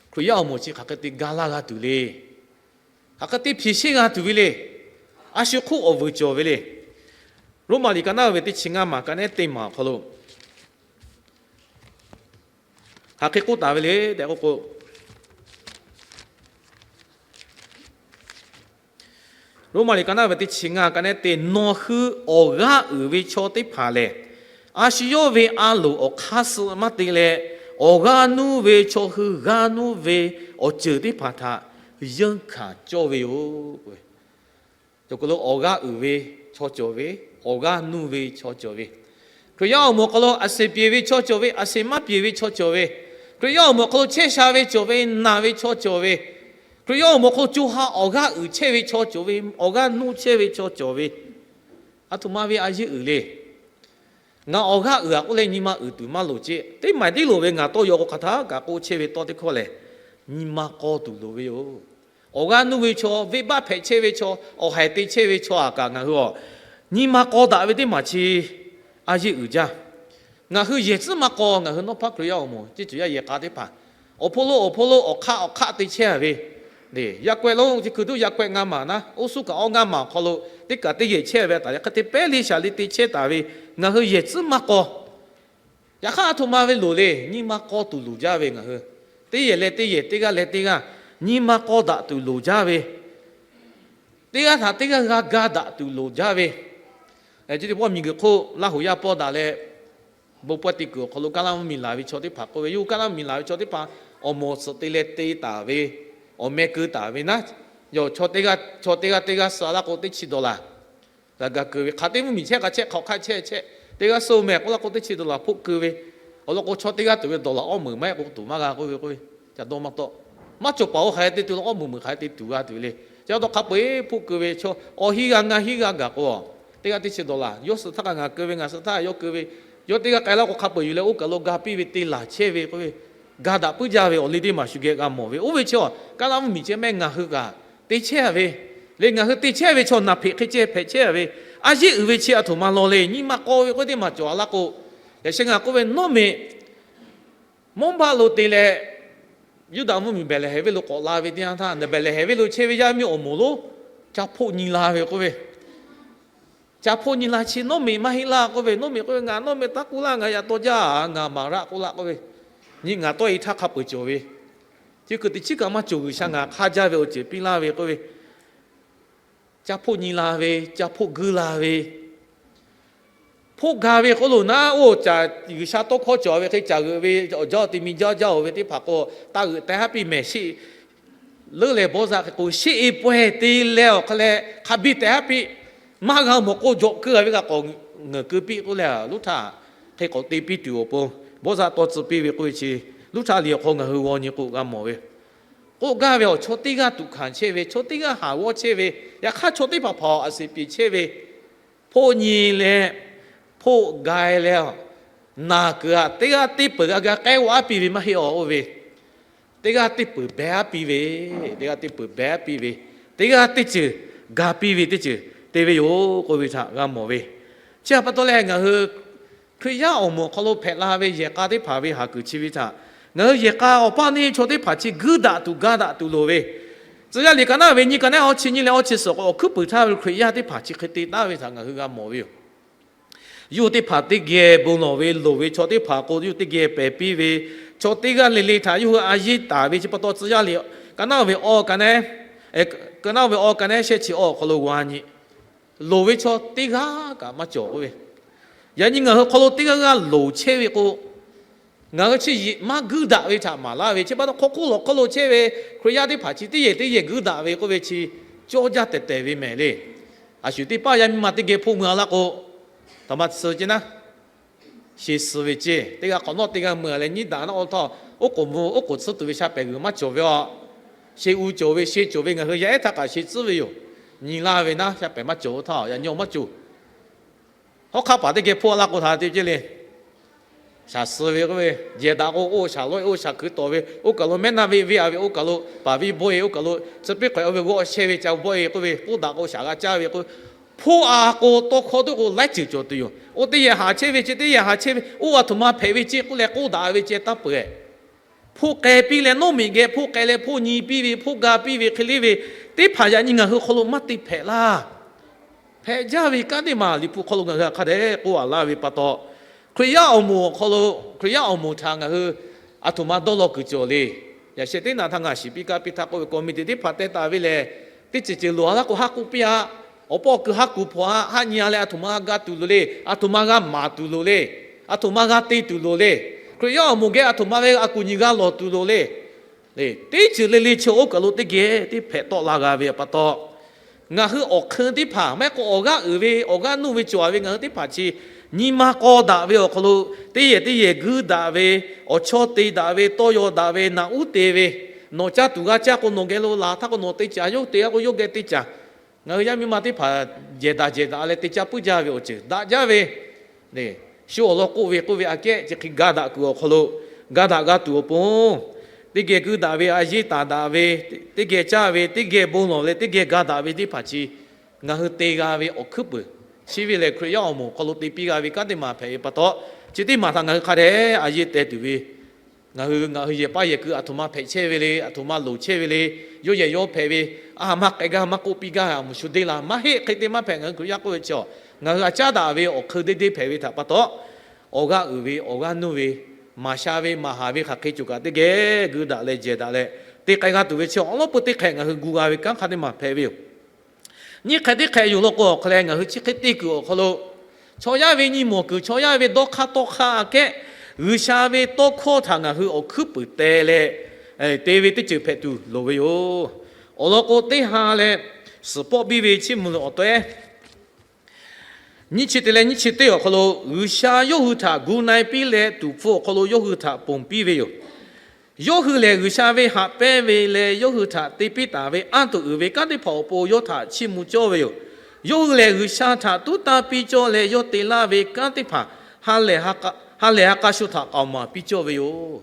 Hkriꞈ yaˇ awˬ moˍ chi hk'aˬ hk'e te ga laˇ g'a tuˬ le. Hk'aˬ hk'e te hpeꞈ sheˉ g'a tuˬ ve le. A shu hk'oˆ awˬ vuiˬ cawˬ ve le. Roˉmaꞈ liꞈ ka naˉ ve teˇ chi ngaˇ maˬ ka nehˉ teˇ maˬ awˬ hk'aw lo hk'aˬ hk'e k'oˆ taˍ ve le tehꞈ k'oˆ k'o, Roˉmaꞈ liꞈ ka naˉ ve teˇ chi ngaˇ ka nehˉ te, nawˬ hui awˬ g'aˇ uiˍ ve chaw teˇ hpaˍ lehˬ, a shu yawˇ ve a loˍ awˬ hk'aˇ suh maˇ te leh, awˬ g'aˇ nuˇ ve chaw hui g'aˇ nuˇ ve awˬ ceuˬ teˇ hpaˍ htaꞈ yeunˇ hkanˍ cawˇ ve yoˬ. Awˬ g'aˇ uiˍ ve chaw cawˬ ve, awˬ g'aˇ nuˇ ve chaw cawˬ ve, Hkriꞈ yaˇ awˬ moˍ awˬ hk'aw lo a seˍ piˍ ve chaw cawˬ ve, a seˍ maˇ piˍ ve chaw cawˬ ve, Hkriꞈ yaˇ awˬ moˍ awˬ hk'aw lo chehˇ sha ve cawˬ ve, naˬ ve chaw cawˬ ve, Hkriꞈ yaˇ awˬ moˍ awˬ hk'aw lo co ha awˬ g'aˇ uiˍ chehˇ ve chaw cawˬ ve, awˬ g'aˇ nuˇ chehˇ ve chaw cawˬ ve, a htoꞈ ma ve a yeˇ uiˍ le. Ngaˬ awˬ g'aˇ uiˍ-a k'oˆ leh nyi ma uiˍ tuˬ maˇ loˍ ceˇ. Teˇ maˬ tiˉ loˍ ve ngaˬ tawˇ yaw k'o hk'aˬ htaˇ kaꞈ k'oˆ chehˇ ve tawˇ teˇ hkawˇ lehˬ, nyi ma k'aw tuˬ loˍ ve yoˬ. Awˬ g'aˇ nuˇ ve chaw, venˇbaˆ hpehꞈ chehˇ ve chaw, awˬ haiˬ te chehˇ ve chaw htaꞈ kaꞈ ngaˬ hui a nyi ma k'aw daꞈ ve teˇ maˬ chi a yeˇ uiˍ jaˇ. Ngaˬ hui yehˬ tcuhˉ maˇ k'aw, ngaˬ hui nawˇ hpaˇ Hkriꞈ yaˇ awˬ moˍ ceˇ cawˬ yaˇ yehˬ k'a teˇ hpaˍ awˬ hpon lo awˬ hpon lo awˬ hk'aˆ awˬ hk'aˆ te chehˇ-a ve, yaꞈ k'aw lonˉ chi hkui tuˉ yaꞈ k'aw ngaˇ maˬ naˉ, oˇ suˉ kaꞈ awˇ ngaˇ maˬ awˬ hk'aw lo teˇ kaꞈ teˇ yehˬ chehˇ ve htaꞈ hk'e te pehˉ le shaˍ le te chehˇ taˍ ve, ngaˬ hui yehˬ tcuhˉ maˇ k'aw. Yaꞈ hk'aˇ a htoꞈ ma ve loˍ le, nyi ma k'aw tuˬ loˍ jaˇ ve ngaˬ hui. Teˇ yehˬ leh teˇ yehˬ, teˇ g'aˇ leh teˇ g'aˇ, nyi ma k'aw daꞈ tuˬ loˍ jaˇ ve, teˇ g'aˇ htaꞈ teˇ g'aˇ g'a ga daꞈ tuˬ loˍ jaˇ ve, chi teˇ pawˆ miˬguiˬ hk'oˆ Laˇ huˍ yaˇ pawˇ daꞈ leh, bon pawehˇ teˇ kuiˬ awˬ hk'aw lo Kaˉlaˇ mvuhˇmiˬ laˬ ve chaw teˇ hpaˍ k'oˆ ve, yawˇ hui Kaˉlaˇ mvuhˇmiˬ laˬ ve chaw teˇ hpaˍ awˬ mawˬ suhˍ te leh te taˍ ve, awˬ meh keu taˍ ve naˉ, yawˇ chaw teˇ g'aˇ, chaw teˇ g'aˇ teˇ g'aˇ suh laˇ k'o teˇ chi dawˬ laˬ g'a ga keu ve, hk'aˬ teˇ mvuhˇmiˬ chehˇ k'a chehˇ hk'aˬ hk'aˇ chehˇ chehˇ, teˇ g'aˇ suh meh k'oˆ laˇ k'o teˇ chi dawˬ laˬ hpoˆ keu ve, awˬ lawn k'o chaw teˇ g'aˇ tuˬ ve dawˬ laˬ awˇ meunˍ maˇ heˆ k'o tuˬ maˇ g'a k'oˆ ve k'oˆ ve, ca dawˇ maˇ tawˆ. Maˇ cawˬ paˍ-oˬ, hk'aˬ hk'e te tuˬ la awˇ meunˍ meunˍ hk'aˬ hk'e te tuˬ g'a tuˬ ve le. Chi pa taw hk'a peu-eˬ hpoˆ keu ve chaw awˬ hiˉ g'a ngaˇ hiˉ g'a gaˬ k'o, teˇ g'aˇ teˇ chi dawˬ laˬ, yawˇ suh htaˇ kaꞈ ngaˬ keu ve, ngaˬ suh htaˇ yawˇ keu ve, yawˇ teˇ g'aˇ k'ai laˇ k'o hk'a peu-eˬ yuˬ leh oˇ kaˬ lo ga piˇ ve te laˬ chehˇ ve k'oˆ ve, ga daꞈ puiˉ jaˇ ve awˬ liˇ teˇ maˬ shu geh g'a mawˬ ve. Oˇ ve chi a Kaˉlaˇ mvuhˇmiˬ chehˇ mehˆ ngaˬ hui kaꞈ te chehˇ-a ve le. Ngaˬ hui te chehˇ ve chaw naˬ hpeꞈ hk'e ceh hpehꞈ chehˇ-a ve, a yeˇ uiˍ ve chi a htoꞈ ma law le. Nyi ma k'aw ve k'oˆ teˇ maˬ cawˬ-a laˇ k'o, yaꞈ sheh ngaˬ k'oˆ ve, nawˉ meꞈ Mawˇbaˆ lo te leh, Yuˇdaꞈ mvuhˇmiˬ Behˍlehˍhehnˍ venˇ lo k'awꞈ la ve teˇ yanˇ htaˇ, Behˍlehˍhehnˍ venˇ lo chehˇ ve yaˇ miˇ awˬ moˍ lonˉ ca hpoˆ nyi la ve k'oˆ ve, ca hpoˆ nyi la chi nawˉ meꞈ maˇ heˆ laˇ k'oˆ ve, nawˉ meꞈ k'oˆ ve, ngaˬ nawˉ meꞈ taˇ k'oˆ laˇ, ngaˬ yaꞈ taw jaˇ, ngaˬ maˍ laˇ k'oˆ laˇ k'oˆ ve, nyi ngaˬ tawˇ e htaˇ hk'a peu-eˬ cawˬ ve Chi kuiˬ teꞈ chiˉ kaꞈ maˇ cawˬ. G'uiˬsha ngaˬ hk'aˇ jaˇ ve awˬ ceuˬ piˇ laˇ ve k'oˆ ve, ca hpoˆ nyi la ve, ca hpoˆ guiˇ la ve, hpoˆ ga ve k'oˆ lo naˉ, oˇ caꞈ G'uiˬsha tawˇ hkawˇ cawˬ ve hk'e caꞈ g'euꞈ ve awˬ jaˇ te mi jaˇ jaˇ-oˬ ve teˇ hpaˍ k'o, taˇ g'euꞈ teh haˉ piˇ mehˍ sheˆ leuˉ leh bawˇ zaˆ hk'e k'o, sheˆ e pawehˇ te leh awˬ hk'aˇ leh hk'a biˇ teh haˉ piˇ, maˇ g'a mawˬ k'o jawꞈ keu a ve kaꞈ k'awꞈ ngeuˍ keu piˇ k'oˆ leh, luˉ htaˇ hk'e k'awꞈ te piˇ tuˬ awˬ pon, bawˇ zaˆ tawˇ tcuh piˇ ve k'oˆ ve chi, luˉ htaˇ liꞈ awˬ hk'aw ngaˬ hui g'aw nyi k'o g'a mawˬ ve, k'oˆ gaˇ ve awˬ chaw teˇ g'aˇ tuꞈ hkanˍ chehˇ ve, chaw teˇ g'aˇ haˍ g'awˇ chehˇ ve, yaꞈ hk'aˇ chaw teˇ hpaˍ hpaˍ awˬ a siˍ piˍ chehˇ ve, hpoˆ nyi leh, hpoˆ ga leh, naˬ kuiˬ aꞈ teˇ g'aˇ teˇ peuˬ g'a ga k'ehˉ g'aw aˉ piˇ ve maˇ heˆ awˬ k'oˆ ve, teˇ g'aˇ teˇ peuˬ behˬ aˉ piˇ ve, teˇ g'aˇ teˇ peuˬ behˬ aˉ piˇ ve, teˇ g'aˇ teˇ ceuˬ ga piˇ ve teˇ ceuˬ te ve yoˬ k'oˆ ve htaꞈ g'a mawˬ ve. Chi htaꞈ pa taw leh ngaˬ hui Hkriꞈ yaˇ awˬ moˍ awˬ hk'aw lo hpehꞈ la ve yehˬ k'a teˇ hpaˍ ve haˍ kuiˬ chi ve htaꞈ ngaˬ hui yehˬ k'a awˬ paˇ neˇ chaw teˇ hpaˍ chi guiˇ daꞈ tuˬ ga daꞈ tuˬ loˍ ve, Tcuh yaˇ liꞈ ka naˉ ve nyiˇ ka naˉ awˇ chi nyiˇ leh awˇ chi suhˍ k'o, awˬ hkuiˉ puiˍ htaˇ ve Hkriꞈ yaˇ teˇ hpaˍ chi hk'e te taˍ ve htaꞈ ngaˬ hui g'a mawˬ ve yoˬ. Yawˇ hui teˇ hpaˍ teˇ geh bon lawˬ ve loˍ ve chaw teˇ hpaˍ k'o, yawˇ hui teˇ geh pehˬ piˇ ve, chaw teˇ g'aˇ le le htaꞈ yawˇ hui a yeˇ taˍ ve chi pa taw, Tcuh yaˇ liꞈ ka naˉ ve awˇ ka naˉ, ka naˉ ve awˇ ka naˉ shehˆ chi awˇ awˬ hk'aw lo g'a nyi, loˍ ve chaw teˇ g'aˇ kaꞈ maˇ cawˬ k'oˆ ve. Yaꞈ nyi ngaˬ hui hk'aw lo teˇ g'aˇ g'aˇ loˍ chehˇ ve k'o, ngaˬ hui chi yiꞈ maˇ guiˇ daꞈ ve htaꞈ maˍ laˇ ve, chi pa taw hk'aw hk'oˆ lawˬ hk'aw lo chehˇ ve Hkriꞈ yaˇ teˇ hpaˍ chi teˇ yehˬ teˇ yehˬ guiˇ daꞈ ve k'oˆ ve chi cawˇ jaˇ tehˬ tehˬ ve mehˍ le. A shuˍ teˇ paˆ yaˇ miˇ ma teˇ geh hpoˆ mui a laˇ k'o, htaꞈ ma tsuh ce naˉ, she suh ve ce. Teˇ g'aˇ k'awꞈ nawˉ teˇ g'aˇ mui a leh nyiˇ daꞈ naˉ awˇ htawˇ, oˉ k'oˍ mvuh oˉ k'oˍ tsuhˇ tuˬ ve sha pehˍ g'uiˬ maˇ cawˬ ve a. She u cawˬ ve, she cawˬ ve ngaˬ hui yaˇ ehˉ htaˇ kaꞈ she tcuhˉ ve yoˬ. Nyi laˇ ve naˉ sha pehˍ maˇ cawˬ oˇ htaˇ yaꞈ nyi awˬ maˇ cawˬ. Hawˉ hk'aˇ paˍ teˇ geh hpoˆ a laˇ k'o htaꞈ te ce le. Shaˍ suh ve k'oˆ ve, jehˬ daꞈ k'o oˇ shaˍ lawehˇ oˇ shaˍ kuiˬ tawˍ ve, oˇ kaˬ lo mehˉ naˆ ve venˇ a ve, oˇ kaˬ lo paˍ viˇ bawˆ e, oˇ kaˬ lo tcuh piˇ hk'awꞈ oˇ ve g'awˇ shehˇ ve ca bawˆ e k'oˆ ve, k'oˆ daꞈ k'o shaˍ g'a caˇ ve k'o, hpoˆ a k'o tawˇ hkawˇ teˇ k'o laiˉ ceuˬ cawˬ tuˬ yoˬ. Oˇ teˇ yehˬ haˍ chehˇ ve ce, teˇ yehˬ haˍ chehˇ ve, oˇ a htoꞈ ma hpehꞈ ve ce k'oˆ leh k'oˆ daꞈ ve ce taˇ peuˬ. Hpoˆ k'ai piˇ leh nawˉ miꞈ geh hpoˆ k'ai leh hpoˆ nyi piˇ ve, hpoˆ ga piˇ ve hk'e le ve teˇ hpaˍ yaꞈ nyi ngaˬ hui hk'aw lo maˇ te hpehꞈ laˇ. Hpehꞈ jaˇ ve kanˉ teˇ maˬ Liꞈ hpu hk'aw lo ngaˬ hui hk'a dehꞈ k'oˆ a laˇ ve pa taw, Hkriꞈ yaˇ awˬ moˍ awˬ hk'aw lo, Hkriꞈ yaˇ awˬ moˍ htaꞈ ngaˬ hui a htoꞈ ma dawˇ law kuiˬ cawˬ le. Yaꞈ sheh teˇ naꞈ htaˇ ngaˬ shiˍ piˇ kaˇ piˇ htaˇ k'oˆ ve committee teˇ hpaˍ teh taˍ ve lehˬ, teˇ ceuˬ ceuˬ loˍ a laˇ k'o haˉ k'oˆ piˇ a. Awˬ pawˆ awˬ kui haˉ kuˬ hpaw a, haˉ nyi a leh a htoꞈ ma g'a tuˬ loˍ le, a htoꞈ ma g'a maˍ tuˬ loˍ le, a htoꞈ ma g'a te tuˬ loˍ le, Hkriꞈ yaˇ awˬ moˍ geh a htoꞈ ma ve a kuˬ nyi g'a lawˬ tuˬ loˍ le. Teˇ ceuˬ le le chi oˇ kaˬ lo teˇ geh teˇ hpehꞈ tawˆ la g'a ve pa taw, ngaˬ hui awˬ hk'eun teˇ hpaˍ maˇ heˆ k'o awˬ g'aˇ uiˍ ve awˬ g'aˇ nuˇ ve cawˬ a ve ngaˬ hui teˇ hpaˍ chi nyi ma k'aw daꞈ ve awˬ hk'aw lo teˇ yehˬ teˇ yehˬ guiˇ daꞈ ve, awˬ chawˇ te daꞈ ve, tawˇ yaw daꞈ ve, naꞈ uˉ te ve, nawˬ caˇ tuˬ g'a caˇ k'o nawˬ geh lo laˬ htaˇ k'o nawˬ te caˍ, yawˇ hui te a k'o yawˇ geh te caˍ. Ngaˬ hui yaˇ miˇ ma teˇ hpaˍ jehˬ daꞈ jehˬ daꞈ leh te caˇ puiˉ jaˇ ve awˬ ceuˬ daꞈ jaˇ ve, shu awˬ lawn k'oˆ ve k'oˆ ve aꞈ kehˉ chi hk'e ga daꞈ kuiˬ awˬ hk'aw lo, ga daꞈ g'a tuˬ awˬ pon, teˇ geh guiˇ daꞈ ve, a yeˇ taˍ daꞈ ve, teˇ geh caˇ ve, teˇ geh bon lawˬ leh teˇ geh ga daꞈ ve teˇ hpaˍ chi ngaˬ hui te g'a ve awˬ hkuiˉ puiˍ. Chi ve lehˬ Hkriꞈ yaˇ awˬ moˍ awˬ hk'aw lo te piˇ g'a ve kanˉ teˇ maˬ hpehꞈ ve pa taw, chi teˇ maˬ htaꞈ ngaˬ hui hk'a dehꞈ a yeˇ teh tuˬ ve, ngaˬ hui ngaˬ hui yehˬ paˇ yehˬ kui a htoꞈ ma hpehꞈ chehˇ ve le, a htoꞈ ma loˍ chehˇ ve le, yawˇ yehˬ yawˇ hpehꞈ ve, a ha maˇ k'ai gaˇ maˇ k'oˆ piˇ gaˇ a moˍ shu deˇ la maˇ heˆ. Hk'e te maˇ hpehꞈ. Ngaˬ hui Hkriꞈ yaˇ k'oˆ ve chi a, ngaˬ hui a caˉ daꞈ ve awˬ hk'eun deˇ deˇ hpehꞈ ve htaꞈ pa taw, awˬ g'aˇ uiˍ ve awˬ g'aˇ nuˇ ve, maˍ sha ve maˍ haˍ ve hk'aˬ hk'e cawˬ kaꞈ teˇ geh guiˇ daꞈ leh jehˬ daꞈ leh te k'ai g'a tuˬ ve chi awˬ lawn peuˬ teˇ hk'ehꞈ ngaˬ hui gu g'a ve kanˉ hk'a teˇ maˬ hpehꞈ ve yoˬ. Nyiˇ hk'ehꞈ teˇ hk'ehꞈ yoˬ law k'o awˬ hk'a leh ngaˬ hui chi hk'e te kuiˬ awˬ hk'aw lo, chaw yaˇ ve nyi mawˬ kuiˬ, chaw yaˇ ve dawˇ hk'aˇ tawˇ hk'aˇ aꞈ kehˉ, G'uiˬsha ve tawˇ hkawˇ htaꞈ ngaˬ hui awˬ hkuiˉ puiˍ teh leh te ve teˇ ceuˬ hpehꞈ tuˬ loˍ ve yoˬ. Awˬ lawn k'o teˇ ha leh suhˍ pawˆ biˇ ve chiˇ mvuh awˬ tawehˉ nyiˇ chi te leh nyiˇ chi teˇ awˬ hk'aw lo G'uiˬsha yawˇ hui htaꞈ gu na-e piˇ leh tuˍ hpfuh awˬ hk'aw lo yawˇ hui htaꞈ ponˬ piˇ ve yoˬ. Yawˇ hui lehˬ G'uiˬsha ve haꞈ pehnˇ ve leh yawˇ hui htaꞈ te piˇ taˍ ve anˇ tuˬ uiˍ ve kanˉ teˇ hpaˍ awˬ pon yawˇ htaꞈ chiˇ mvuh cawˇ ve yoˬ. Yawˇ hui lehˬ G'uiˬsha htaꞈ tuˉ tanˇ piˇ cawˇ leh yawˇ te laˇ ve kanˉ teˇ hpaˍ ha lehˬ ha k'a shu htaꞈ k'aoˍ maˍ piˇ cawˇ ve yoˬ.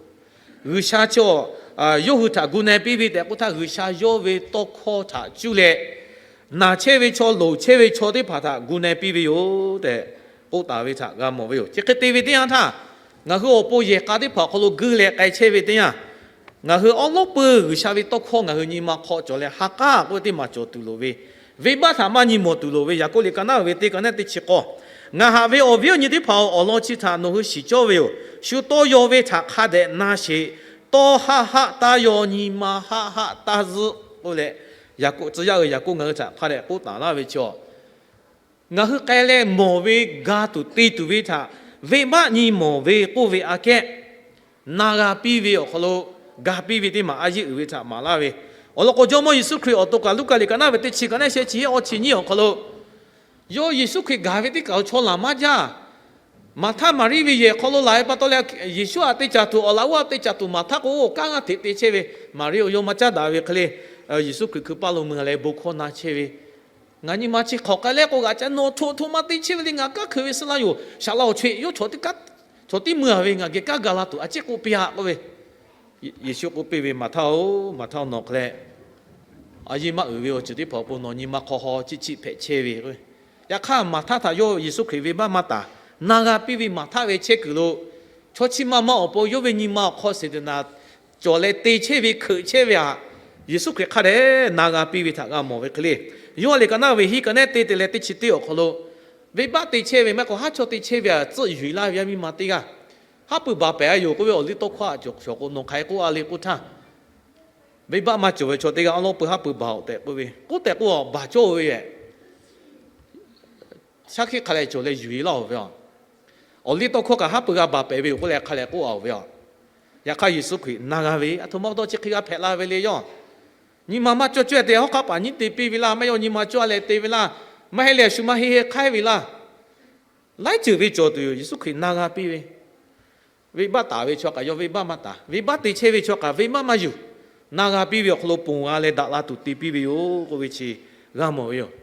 G'uiˬsha chaw yawˇ hui htaꞈ gu na-e piˇ ve tehꞈ k'oˆ htaˇ, G'uiˬsha yawˇ ve tawˇ hkawˇ htaꞈ cuˇ leh naˬ chehˇ ve chaw, loˍ chehˇ ve chaw teˇ hpaˍ htaꞈ gu na-e piˇ ve yoˬ tehꞈ k'oˆ taˍ ve htaꞈ g'a mawˬ ve yoˬ. Chi hk'e te ve teˇ yanˇ htaˇ, ngaˬ hui awˬ pon yehˬ k'a teˇ hpaˍ awˬ hk'aw lo guiˇ leh k'ai chehˇ ve teˇ yanˇ, ngaˬ hui awˉ lawˉ peuˬ G'uiˬsha ve tawˇ hkawˇ ngaˬ hui nyi ma hk'aw cawˬ leh ha k'aˉ k'oˆ ve teˇ maˬ cawˬ tuˬ loˍ ve, venˇbaˆ htaꞈ maˇ nyi mawˬ tuˬ loˍ ve. Yaˍkoˆ liꞈ ka naˉ uiˍ ve teˇ ka naˉ teˇ chi k'awˇ, Ngaˬ haꞈ ve awˬ viˉ awˬ nyi teˇ hpaˍ-oˬ, awˬ lawn chi htaꞈ nawˬ hui shiˍ cawˇ ve yoˬ. Shu tawˇ yaw ve htaꞈ hk'a dehꞈ na sheˍ. tawˇ haˆ haˆ taˇ yaw, nyi ma haˆ haˆ taˇ zuhˆ k'oˆ leh, Yaˍkoˆ, tcuh yaˇ uiˍ Yaˍkoˆ ngaˬ hui htaꞈ hk'a dehꞈ k'oˆ taˍ laˇ ve chi, ngaˬ hui k'ai leh mawˬ ve, ga tuˬ te tuˬ ve htaꞈ venˇbaˆ nyi mawˬ ve k'oˆ ve aꞈ kehˉ, na g'a piˇ ve awˬ hk'aw lo ga piˇ ve teˇ maˬ a yeˇ uiˍ ve htaꞈ maˍ laˇ ve. Awˬ lawn k'o, Jawˇmawˇ Yeˍsuˆ Hkriꞈ awˬ to kaꞈ Luˉkaꞈ liꞈ kaꞈ naˉ ve teˇ chi kaꞈ naˉ sheh chi awˇ chi nyiˇ awˬ hk'aw lo, yawˇ Yeˍsuˆ Hkriꞈ gaˬ ve teˇ kaˬ awˬ chaw laˬ maˇ jaˇ. Maˍhtaˆ Maˍriˆ ve yehˬ hk'aw lo laˬ ve pa taw leh, Yeˍsuˆ htaꞈ te caˍ tuˬ, awˬ laꞈ g'awˇ htaꞈ te caˍ tuˬ Maˍhtaˆ k'o, kanˉ g'aˇ hteꞈ te chehˇ ve. Maˍriˆ awˬ yawˇ maˇ caˉ daꞈ ve hk'e le, Yeˍsuˆ Hkriꞈ hkui paˇ lo mui leh bon hkawˇ na chehˇ ve, Ngaˬ nyi ma chi hk'awꞈ k'ai leh k'o, g'aꞈ ca nawˬ htoꞈ htoꞈ ma te chehˇ ve le, ngaˬ kanˉ hkui ve suh laˇ yoˬ. Saˍ laꞈ awˬ chaweh yawˇ chaw teˇ mui-a ve, ngaˬ geh kanˉ ga la tuˬ a ciˉ k'oˆ piˇ-a k'oˆ ve, Yeˍsuˆ k'oˆ piˇ ve, Maˍhtaˆ-oˬ, Maˍhtaˆ-oˬ, nawˬ hk'e leh a yeˇ maˇ uiˍ ve awˬ ceuˬ teˇ hpaˍ awˬ pon nawˬ nyi ma hk'aw haw chiˆ chiˆ hpehꞈ chehˇ ve k'o, yaꞈ hk'aˇ Maˍhtaˆ htaꞈ yawˇ Yeˍsuˆ Hkriꞈ venˇbaˆ maˇ taˍ. Na g'a piˇ ve Maˍhtaˆ ve chehˇ kuiˬ lo, chaw chi ma ma awˬ pon yawˇ ve nyi ma awˬ hk'aw Saˍtanˍ cawˬ leh te chehˇ ve, hkeuꞈ chehˇ ve htaꞈ Yeˍsuˆ Hkriꞈ hk'a dehꞈ na g'a piˇ ve htaꞈ g'a mawˬ ve hk'e le. Yoˇhanˬ liꞈ kaꞈ naˉ ve hiˉ kaꞈ naˉ te te leh teˇ chi teˇ awˬ hk'aw lo, venˇbaˆ te chehˇ ve maˇ heˆ k'o, haˉ chaw te chehˇ ve htaꞈ tcuhˆ yuˬ-e laˇ ve yaˇ miˇ ma teˇ g'aˇ, haˉ pui baˬ pehˍ-a yoˬ k'oˆ ve awˬliˇtawˇhkawˇ htaꞈ cawˬ k'o, nawˬ hk'aˬ hk'e k'oˆ-a le k'oˆ htaˇ, venˇbaˆ maˇ cawˬ ve chaw teˇ g'aˇ awˉ lawˉ pui haˉ pui baˬ-oꞈ tehꞈ k'oˆ ve, k'oˆ tehꞈ k'oˆ-a, baˬ cawˇ ve yoˬ. Shaˉ hkiˆ hk'a leh cawˬ leh yuˬ-e laˇ-oˬ ve yoˬ. Awˬliˇtawˇhkawˇ kaꞈ haˉ pui g'a baˬ pehˍ ve yoˬ k'oˆ leh hk'a leh k'oˆ-a-oˬ ve yoˬ. Yaꞈ hk'aˇ Yeˍsuˆ Hkriꞈ na g'a ve, aˬ htoꞈ ma pa taw chi hk'e g'a hpehꞈ la ve le yoˬ. Nyi ma maˇ cawˇ cawˇ-e te hawˉ hk'aˆ paˍ nyiˉ te piˇ ve laˇ, maˇ heˆ nyi ma cawˇ-a leh te ve laˇ, maˇ heˆ leh shu maˇ heˆ heˆ hk'aiˉ ve laˇ, laiˉ ceuˬ ve cawˬ tuˬ yoˬ. Yeˍsuˆ Hkriꞈ na g'a piˇ ve, venˇbaˆ taˍ ve chaw kaꞈ yawˇ venˇbaˆ maˇ taˍ, venˇbaˆ te chehˇ ve chaw kaꞈ venˇbaˆ maˇ yuˬ, na g'a piˇ ve awˬ hk'aw lo ponˬ g'a leh daꞈ la tuˬ te piˇ ve yoˬ k'oˆ ve chi g'a mawˬ ve yoˬ.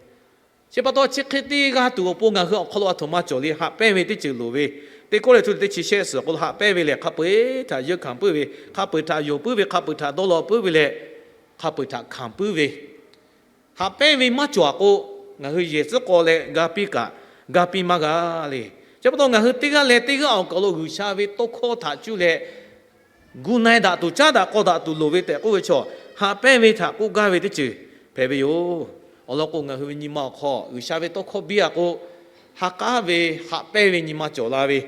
Chi pa taw chi hk'e te g'a tuˬ awˬ pon ngaˬ hui awˬ hk'aw lo aˬ htoꞈ ma cawˬ le, haꞈ pehnˇ ve teˇ ceuˬ loˍ ve, Teˇ Kawˇrenˍhtuˆ teˇ chi shehˆ suhˍ awˬ hk'aw lo haꞈ pehnˇ ve lehˬ, hk'a peu-eˬ htaꞈ yeunˇ hkanˍ puiˉ ve, hk'a peu-eˬ htaꞈ yonˍ puiˉ ve, hk'a peu-eˬ htaꞈ dawˇ law puiˉ ve leh, hk'a peu-eˬ htaꞈ hkanˍ puiˉ ve, haꞈ pehnˇ ve maˇ cawˬ-a k'o, ngaˬ hui yehˬ tcuhˉ k'aw leh g'a piˇ kaꞈ, g'a piˇ maˇ g'a le. Chi pa taw ngaˬ hui teˇ g'aˇ leh teˇ g'aˇ awˬ kaˬ lo G'uiˬsha ve tawˇ hkawˇ htaꞈ cuˇ leh gu na-e daꞈ tuˬ, caˉ daꞈ k'aw daꞈ tuˬ loˍ ve tehꞈ k'oˆ ve chaw, haꞈ pehnˇ ve htaꞈ k'oˆ gaˇ ve teˇ ceuˬ hpehꞈ ve yoˬ. Awˬ lawn k'o, ngaˬ hui ve nyi ma awˬ hk'aw G'uiˬsha ve tawˇ hkawˇ biˇ-a k'o, ha k'aˉ ve, haꞈ pehnˇ ve nyi ma cawˬ la ve,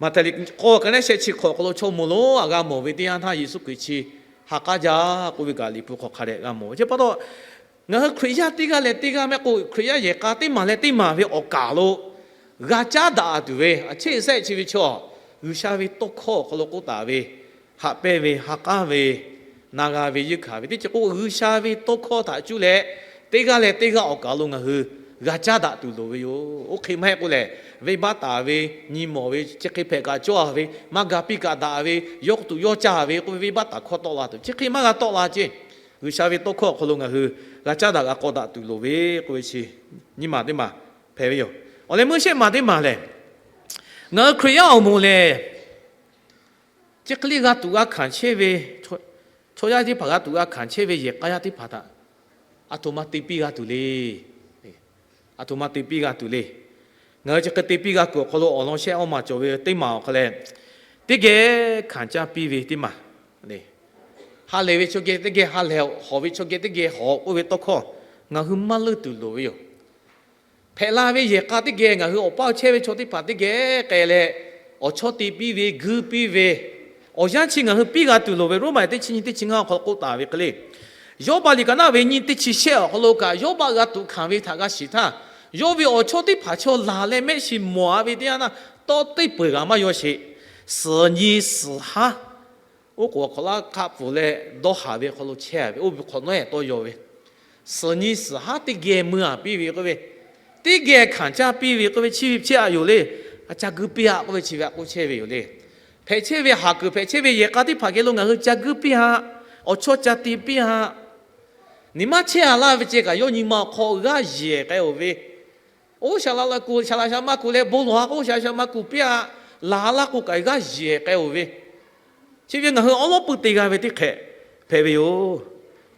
Maꞈhtehˍ liꞈ k'awˇ kaꞈ naˉ sheh chi hk'awꞈ awˬ hk'aw lo chaw moˍ lonˉ aꞈ g'a mawˬ ve teˇ yanˇ htaˇ, Yeˍsuˆ Hkriꞈ chi ha k'aˉ jaˇ k'oˆ ve kaꞈ Liꞈ hpu hk'aw hk'a dehꞈ g'a mawˬ ve. Chi pa taw, ngaˬ hui Hkriꞈ yaˇ teˇ g'aˇ leh teˇ g'aˇ maˇ heˆ k'o, Hkriꞈ yaˇ yehˬ k'a teˇ maˬ leh teˇ maˬ ve awˬ kaˬ lo g'a caˉ daꞈ tuˬ ve, a cheˇ sehˆ chi ve chaw, G'uiˬsha ve tawˇ hkawˇ awˬ hk'aw lo k'oˆ taˍ ve, haꞈ pehnˇ ve, ha k'aˉ ve, na g'a ve, yeunˇ hkanˍ ve teˇ ceuˬ k'o, G'uiˬsha ve tawˇ hkawˇ htaꞈ cuˇ leh, teˇ g'aˇ leh teˇ g'aˇ awˬ kaˬ lo ngaˬ hui g'a caˉ daꞈ tuˬ loˍ ve yoˬ. Oˇ hk'e maˇ heˆ k'o lehˬ, venˇbaˆ taˍ ve, nyi mawˬ ve, chi hk'e hpehꞈ kaꞈ cawˇ-a ve, maˇ ga piˇ kaꞈ daꞈ ve, yawˇ tuꞈ yawˇ caˇ ve k'oˆ ve venˇbaˆ taˍ hkawˇ tawˆ la tuˬ, chi hk'e maˇ g'a tawˆ la ceˇ. G'uiˬsha ve tawˇ hkawˇ awˬ hk'aw lo ngaˬ hui g'a caˉ daꞈ g'a k'aw daꞈ tuˬ loˍ ve k'oˆ ve chi, nyiˇ maˬ teˇ maˬ hpehꞈ ve yoˬ. Awˬ leh meuˇ shehˆ maˬ teˇ maˬ lehˬ, ngaˬ hui Hkriꞈ yaˇ awˬ moˍ lehˬ, chi hk'e le g'a tuꞈ g'a hkanˍ chehˇ ve, chaw yaˇ teˇ hpaˍ g'a tuꞈ g'a hkanˍ chehˇ ve yehˬ k'a yaˇ teˇ hpaˍ htaꞈ aˬ htoꞈ ma te piˇ g'a tuˬ le. Aˬ htoꞈ ma te piˇ g'a tuˬ le. Ngaˬ hui chi hk'e te piˇ g'a kuiˬ awˬ hk'aw lo awˬ lawn shehˆ awˇ maˬ cawˬ ve teˇ maˬ awˬ hk'a leh, teˇ geh hkanˍ caˇ piˇ ve teˇ maˬ, ha lehˬ ve chaw geh teˇ geh ha lehˬ-oꞈ, hawˬ ve chaw geh teˇ geh hawˬ-oꞈ k'oˆ ve tawˇ hkawˇ ngaˬ hui maˇ leuˆ tuˬ loˍ ve yoˬ. Hpehꞈ la ve yehˬ k'a teˇ geh ngaˬ hui awˬ paˇ chehˇ ve chaw teˇ hpaˍ teˇ geh k'ai leh, awˬ chawˇ te piˇ ve, guiˇ piˇ ve, awˬ yanˇ chi ngaˬ hui piˇ g'a tuˬ loˍ ve. Roˉmaꞈ teˇ chi nyiˇ teˇ chi ngaˇ awˬ hk'aw lo k'oˆ taˍ ve hk'e le, Yawˇbaˆ liꞈ kaꞈ naˉ ve nyiˇ teˇ chi shehˆ awˬ hk'aw lo kaꞈ, Yawˇbaˆ g'a tuꞈ hkanˍ ve htaꞈ g'a shiˍ htaˇ, yawˇ ve awˬ chawˇ teˇ hpaˍ chaw laˬ leh mehˆ shiˍ mawˬ-a ve teˇ yanˇ htaˇ, tawˇ teˇ peuˬ g'aꞈ maˇ yaw sheˍ. Suhˍ nyi suhˍ haˉ oˉ k'oˍ awˬ hk'awꞈ laˇ hk'a pfuhˍ leh dawˇ haˍ ve hk'aw lo chehˇ-a ve, oˇ ve hk'awꞈ nawˉ-ehˍ tawˇ yaw ve, suhˍ nyi suhˍ haˉ teˇ geh mui-a piˇ ve k'oˆ ve, teˇ geh hkanˍ caˇ piˇ ve k'oˆ ve, chi ve chi aꞈ yoˬ le. A ca guiˇ piˇ-a k'oˆ ve chi ve aꞈ k'oˆ chehˇ ve yoˬ le. Hpehꞈ chehˇ ve haˍ kuiˬ hpehꞈ chehˇ ve yehˬ k'a teˇ hpaˍ geh lo ngaˬ hui ca guiˇ piˇ-a, awˬ chawˇ ca te piˇ-a. Niˬ maˇ chehˇ-a laˇ ve ceh kaꞈ, yawˇ nyi ma awˬ hk'aw g'aˇ yehˬ k'ai-oˬ ve, oˇ shaˍ laꞈ kuˬ, shaˍ laꞈ shaˍ ma kuˬ leh bon lawˬ-a k'o, shaˍ laꞈ shaˍ ma kuˬ piˇ-a, laˬ-a laˇ k'o kaꞈ g'aˇ yehˬ k'ai-oˬ ve, chi ve ngaˬ hui awˉ lawˉ pui te g'a ve teˇ hk'ehꞈ hpehꞈ ve yoˬ.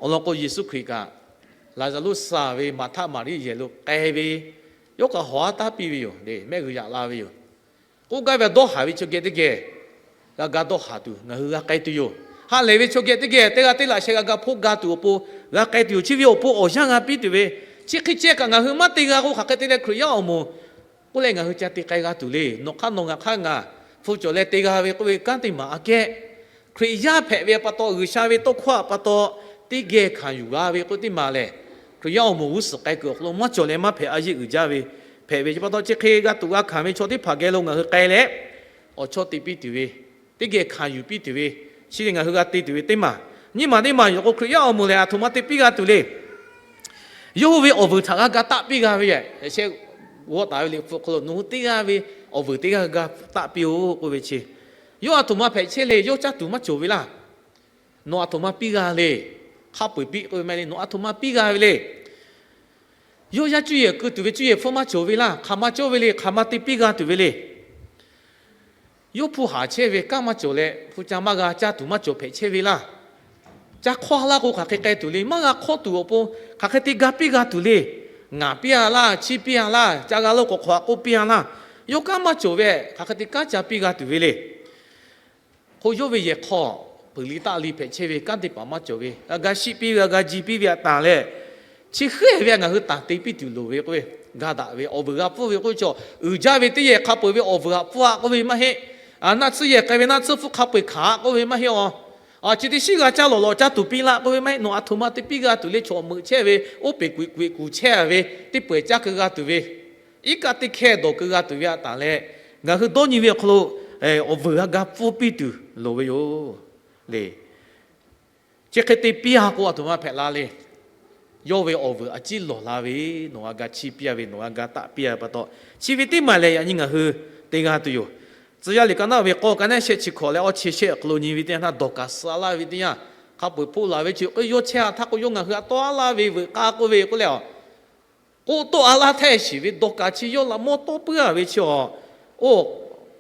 Awˬ lawn k'o, Yeˍsuˆ Hkriꞈ kaꞈ Laˍzaˍruˆ saˍ ve Maˍhtaˆ Maˍriˆ yehˬ lo k'ai ve, yawˇ kaꞈ hawˬ-a taˉ piˇ ve yoˬ le, mehˆ g'uiˬ yaꞈ la ve yoˬ. K'oˆ gaˇ ve, dawˇ haˍ ve chaw geh teˇ geh g'a ga dawˇ haˍ tuˬ ngaˬ hui g'a k'ai tuˬ yoˬ. Ha lehˬ ve chaw geh teˇ geh teˇ g'aˇ teˇ laꞈ sheh g'a ga hpoˆ ga tuˬ awˬ pon g'a k'ai tuˬ yoˬ. Chi ve awˬ pon awˬ yanˇ g'a piˇ tuˬ ve, chi hk'e ceh kaꞈ ngaˬ hui maˇ te g'a k'o, hk'aˬ hk'e te leh Hkriꞈ yaˇ awˬ moˍ k'oˆ leh ngaˬ hui ca te k'ai g'a tuˬ le. Nawˬ hk'aˇ nawˬ ngaˬ hk'aˇ ngaˬ hpu cawˬ leh te g'a ve k'oˆ ve kanˉ teˇ maˬ aꞈ kehˉ, Hkriꞈ yaˇ hpehꞈ ve pa taw, G'uiˬsha ve tawˇ hkawˇ pa taw, teˇ geh hkanˍ yuˬ g'a ve k'o teˇ maˬ lehˬ, Hkriꞈ yaˇ awˬ moˍ g'uˇ suhˍ k'ai kuiˬ awˬ hk'aw lo maˇ cawˬ leh maˇ hpehꞈ, a yeˇ uiˍ jaˇ ve hpehꞈ ve pa taw, chi hk'e g'a tuꞈ g'a hkanˍ ve chaw teˇ hpaˍ geh lo ngaˬ hui k'ai leh, awˬ chawˇ te piˇ tuˬ ve, teˇ geh hkanˍ yuˬ piˇ tuˬ ve, chi lehˬ ngaˬ hui g'a te tuˬ ve teˇ maˬ. Nyiˇ maˬ teˇ maˬ yoˬ k'o, Hkriꞈ yaˇ awˬ moˍ lehˬ aˬ htoꞈ ma te piˇ g'a tuˬ le. Yawˇ hui ve awˬ vuiˬ htaꞈ g'a ga taˆ piˇ g'a ve, shehˆ g'awˇ taˍ ve Liꞈ hpu hk'aw lo nawˬ hui teˇ g'aˇ ve awˬ vuiˬ teˇ g'aˇ g'a taˆ piˇ-oˆ k'oˆ ve chi, yawˇ aˬ htoꞈ ma hpehꞈ chehˇ le. Yawˇ caˇ tuˬ maˇ cawˬ ve laˇ. Nawˬ aˬ htoꞈ ma piˇ g'a le. Hk'a peu-eˬ piˇ k'oˆ ve maˇ heˆ le, nawˬ aˬ htoꞈ ma piˇ g'a ve le. Yawˇ yaˇ cuˇ yehˬ keu tuˬ ve cuˇ yehˬ hpfuhˇ maˇ cawˬ ve laˇ. Hk'aˬ ma cawˇ ve le, hk'aˬ ma te piˇ g'a tuˬ ve le. Yawˇ hpu haˍ chehˇ ve kanˉ maˇ cawˬ leh, hpu ca maˇ g'a, caˇ tuˬ maˇ cawˬ hpehꞈ chehˇ ve laˇ. Ca hk'awˇ laˇ k'o, hk'aˬ hk'e k'ai tuˬ le. Maˇ g'a hk'awˇ tuˬ awˬ pon hk'aˬ hk'e te ga piˇ g'a tuˬ le. Ngaˍ piˇ-a laˇ, chiˇ piˇ-a laˇ, ca g'a lo k'awꞈ hk'awꞈ k'oˆ piˇ-a laˇ. Yawˇ kanˉ maˇ cawˬ ve, hk'aˬ hk'e te kanˉ ca piˇ g'a tuˬ ve le. K'o, yawˇ ve yehˬ hk'aw peuˬ li taˆ li hpehꞈ chehˇ ve kanˉ teˇ hpaˍ maˇ cawˬ ve, g'a ga shiˆ piˇ ve, g'a ga ji piˇ ve aꞈ taˍ leh, chi hk'e ve ngaˬ hui tanˬ te piˇ tuˬ loˍ ve k'oˆ ve, ga daꞈ ve awˬ vuiˬ g'a pfuhˇ ve k'oˆ ve chaw, uiˍ jaˇ ve teˇ yehˬ hk'a peu-eˬ ve awˬ vuiˬ aꞈ pfuhˇ-a k'oˆ ve maˇ heˆ. Naˆ tsuhˇ yehˬ k'ai ve naˆ tsuhˇ hpfuhˇ hk'a peu-eˬ hkanˍ-a k'oˆ ve maˇ heˆ-a. Chi teˇ shiˉ g'a caˇ lawˬ lawˬ caˇ tuˬ piˇ laˇ k'oˆ ve maˇ heˆ. Nawˬ aˬ htoꞈ ma te piˇ g'a tuˬ le. Chaw meuꞈ chehˇ ve, oˇ peˬ kuiꞈ kuiꞈ kuˬ chehˇ ve, teˇ peu-eˬ caˇ keu g'a tuˬ ve, iˉ kaˆ teˇ hkehˇ dawˬ keu g'a tuˬ ve aꞈ taˍ leh, ngaˬ hui dawˇ nyi ve awˬ hk'aw lo awˬ vuiˬ g'a ga pfuhˇ piˇ tuˬ loˍ ve yoˬ le. Chi hk'e te piˇ-a k'o, aˬ htoꞈ ma hpehꞈ la le. Yawˇ ve awˬ vuiˬ a ciˉ lawˬ la ve, nawˬ g'a ga chiˇ piˇ-a ve, nawˬ g'a ga taˆ piˇ-a ve pa taw, chi ve teˇ maˬ lehˬ yaꞈ nyi ngaˬ hui te g'a tuˬ yoˬ. Tcuh yaˇ liꞈ ka naˆ ve k'awˇ ka naˆ shehˆ chi hkawꞈ leh awˇ chi shehˆ awˬ hk'aw lo nyi ve teˇ yanˇ htaˇ, dawˬ kaꞈ suh laˇ ve teˇ yanˇ, hk'a peu-eˬ hpoˆ laˬ ve chi k'o, yawˇ chehˇ-a htaˇ k'o, yawˇ ngaˬ hui aꞈ tawˇ laˇ ve veuꞈ k'aˇ k'oˆ ve k'oˆ leh, k'oˆ tawˆ-a laˇ htaˇ shiˍ ve dawˇ kaꞈ chi yawˇ laꞈ mawˇ tawˇ puiˉ-a ve chi awˬ, oˇ,